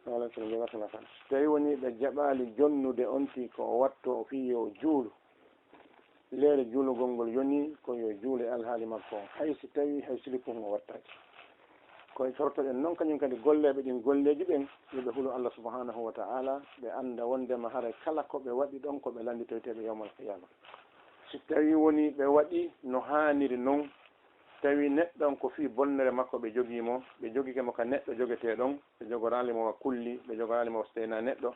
Wa alaikum salam. Tawi woni ɓe jaɓaali jonnude on tii ko o watto o fii yo o juulu. Leere juulugol ngol yonii ko yo juule alhaali makko on, hay si tawii hay silippu on o wattaaki. Ko e tortoɗen non kañum kadi golleeɓe ɗin golleeji ɓen, yo ɓe hulu Allah subhanahu wa ta'ala, ɓe annda wonndema haray kala ko ɓe waɗi ɗon ko ɓe lannditoyteeɓe yawmal qiyaama. Si tawii wonii ɓe waɗi no haaniri non, tawi neɗɗo on ko fii bonnere makko ɓe jogii mo, ɓe jogike mo ka neɗɗo jogetee ɗon, ɓe jogoraali mo wa kulli, ɓe jogoraali mo wa so tawii na neɗɗo,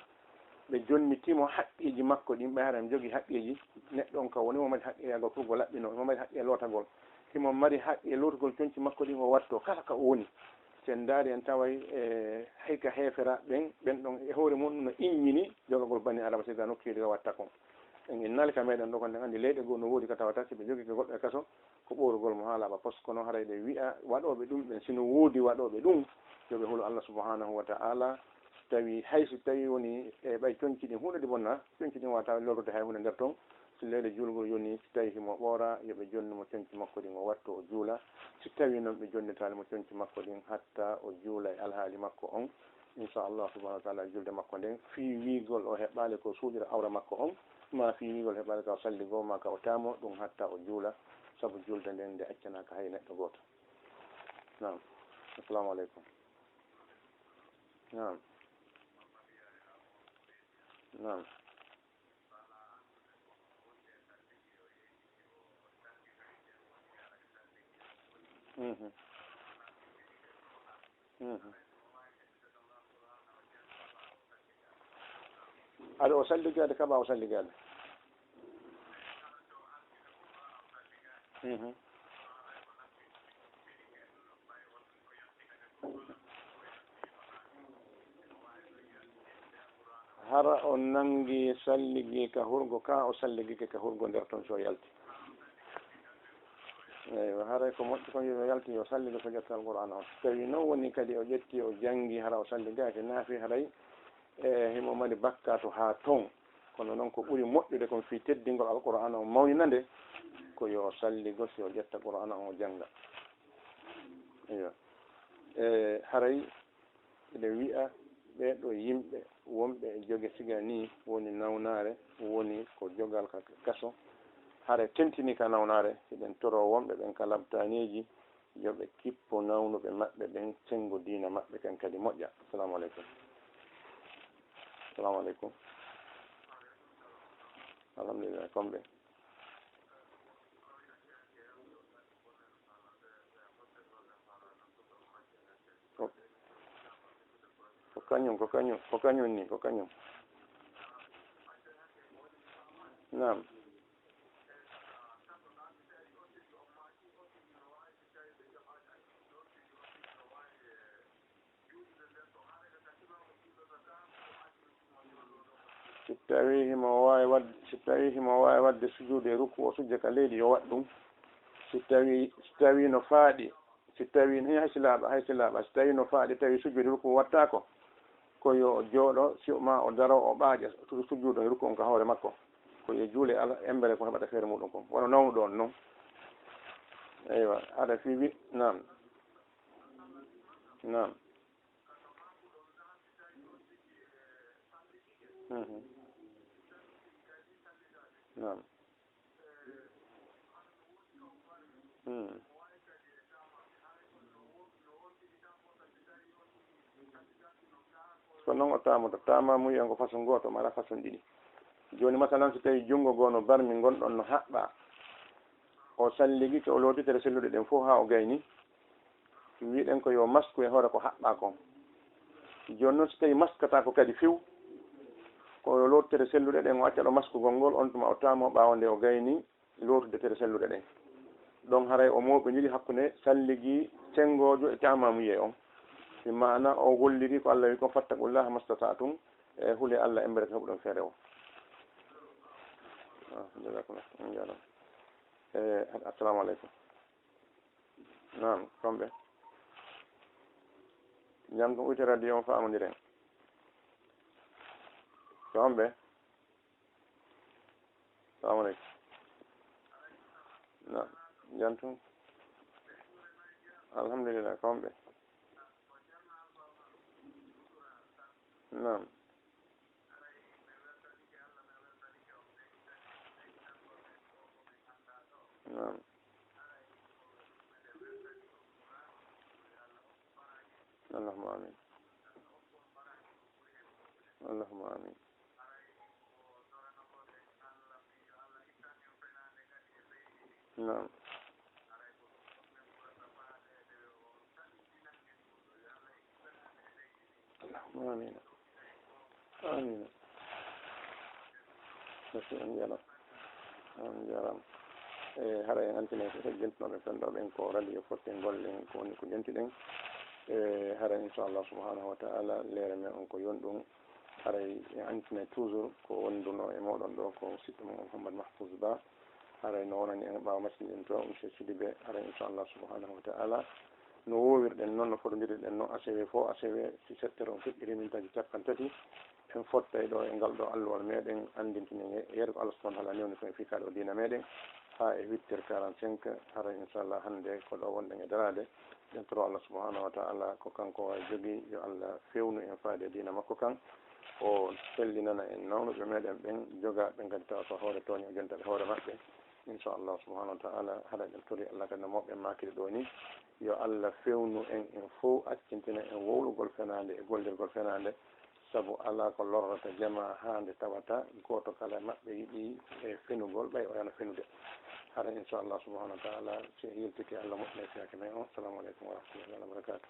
ɓe jonniti mo haqqeeji makko ɗin, ɓe hara mo jogii haqqeeji, neɗɗo on ka woni mo mari haqqe yagol furgo laɓɓinoo, mo mari haqqe lootagol, himo mari haqqe lootugol conci makko ɗin o watto kala ka o woni. Si en ndaari en taway, e, hay ka heeferaaɓe ɓen, ɓen ɗon e hoore mun no inñini jogagol bani Aadama, si ga nokkeeli o watta kon. En innali ka meɗen ɗo kon, en anndi leyɗe goo no woodi ka tawata si ɓe jogike goɗɗo e kaso, ko ɓoorugol mo haa laaɓa pos. Kono haray ɗe wi'a waɗooɓe ɗum ɓen, si no woodi waɗooɓe ɗum, yo ɓe hulu Allah subhanahu wa ta'ala. Si tawii, hay si tawii woni e ɓay conci ɗin huunde ɗi bonna, conci ɗin waawata lorrude hay huunde nder ton. Si leere juulgol yonii, si tawii himo ɓoora, yo ɓe jonnu mo conci makko ɗin, o watto o juula. Si tawii non ɓe jonnitaali mo conci makko ɗin, hatta o juula e alhaali makko on, insha Allah subhanahu wa ta'ala, julde makko nden, fii wiigol o heɓaali ko suuɗira awra makko on, maa fii wiigol heɓaali ka o salligoo, maa ka o taamo, ɗum hatta o juula, sabu julde nden nde accanaaka hay neɗɗo gooto. Naam. Assalamu alaikum. Naam. Naam. Mhm. Mhm. Aɗa o salligaade, kaɓa o salligaade. Mhm. Hara o nangi salligi ka hurgo ka, o salligike ka hurgo nder ton so yalti. Eywa, haray ko moƴƴi kon yo yalti, yo salligo so ƴetta Alqur'aana on. So tawi non woni kadi o ƴetti, o jangi, hara o salligaaki, naafi haray, e, himo mari bakkaatu haa ton. Kono non ko ɓuri moƴƴude kon fii teddingol Alqur'aana on, mawnina nde, ko yo o salligo si o ƴetta Qur'aana on o janga. Eywa. E, haray Eɗen wi'a ɓee ɗoo yimɓe wonɓe e joge siga nii woni nawnaare, woni ko jogal ka kaso, hara tentinii ka nawnaare, hiɗen toroo wonɓe ɓen ka labtaaneeji, yo ɓe kippu nawnuɓe maɓɓe ɓen, senngo diina maɓɓe kan kadi moƴƴa. Assalamu aleykum. Assalamu aleykum. Alhamdulillah, ko homɓe? Kañum, ko kañum, ko kañum ni, ko kañum. Naam. Si tawii himo waawi waɗde, si tawii himo waawi waɗde sujuudu e rukuu, o sujja ka leydi, yo waɗ ɗum. Si tawii, si tawii no faaɗi, si tawii no, hay si laaɓa, hay si laaɓa, si tawii no faaɗi, tawi sujuudu e rukuu wattaako, ko yo o jooɗo, si o maa o daro, o ɓaaƴa su-, sujuudu e rukuu on ka hoore makko. Ko yo juule ala embere ko heɓata feere muɗum kon. Wano nawnuɗo on non. Eywa, aɗa fiibi, naam. Naam. Mhm. Naam. Hmm. Ko non o taamoto. Taamaamuya on ko façon gooto, mara façon ɗiɗi. Jooni, masalan, si tawii junngo goo no barmi, ngon ɗon no haɓɓaa, o salligike, o looti tere selluɗe ɗen fof haa o gayni, wiɗen ko yo masku e hoore ko haɓɓaa kon. Jooni non, si tawii maskataako kadi few, ko yo loot tere selluɗe ɗen, o acca ɗo maskugol ngol, on tuma o taamoo ɓaawo nde o gayni lootude tere selluɗe ɗen. Ɗon haray o mooɓindiri hakkunde salligi senngoojo e taamaamuye on. Bi maana o golliri ko Allah wi kon, "Fattaqullaha mastata'tum", e hule Allah embere ko heɓuɗon feere o. Ah, jazakumullah. On jaaraama. Eh, assalamu aleykum. Naam, ko homɓe? Jam tun, uyte radio on faamondiren. Ko homɓe? Salamu aleykum. Naam, jam tun. Alhamdulillah, ko homɓe? Naam. Naam. Allahumma amin. Allahumma amin. Naam. Allahumma amin. Amin. Merci, on jaaraama. On jaaraama. E, hara en antinay ko heɓ jentunoɓe fendoɓe en ko radio fotte golle en ko woni ko jentiɗen. E, hara inchallah subhanahu wa ta'ala leere men on ko yon ɗum. Haray en antinay toujours ko wonduno e moɗon ɗo ko siɗɗo mon Mouhammad Mahfouz Ba. Haray no wonani en ɓaawo maccinɗen to, Monsieur Sidibé. Haray inchallah subhanahu wa ta'ala no wowirɗen noon, no fodondirɗen noon, asewe fof asewe, si sept heures on fuɗɗiri mintaji capanɗe tati, en fottay ɗo e ngal ɗo alluwal meɗen, anndintinen he-, yeru ko Allah subhanahu wa ta'ala newni ko en fii ka ɗo diina meɗen, haa e huit heures quarante-cinq, haray inchallah hannde ko ɗo wonɗen e daraade. Ɗen toro Allah subhanahu wa ta'ala ko kanko wawi jogii, yo Allah fewnu en faade e diina makko kan. O sellinana en nawnuɓe meɗen ɓen, joga ɓen kadi tawa ko hoore tooñe o jonta ɓe hoore maɓɓe. Inchallah subhanahu wa ta'ala, haɗa en tori Allah kadi no moɓɓe makiri ɗo ni. Yo Allah fewnu en, en fof accintina en wowlugol fenaande e gollirgol fenaande. Sabu alaa ko lorrata jamaa haa nde tawata gooto kala e maɓɓe yiɗi e fenugol, ɓay o yana fenude. Hara, inchallah subhanahu wa ta'ala, si en yiltike Allah moƴƴina e fiyake men o. Assalamu aleykum wa rahmatullahi wa barakatuh.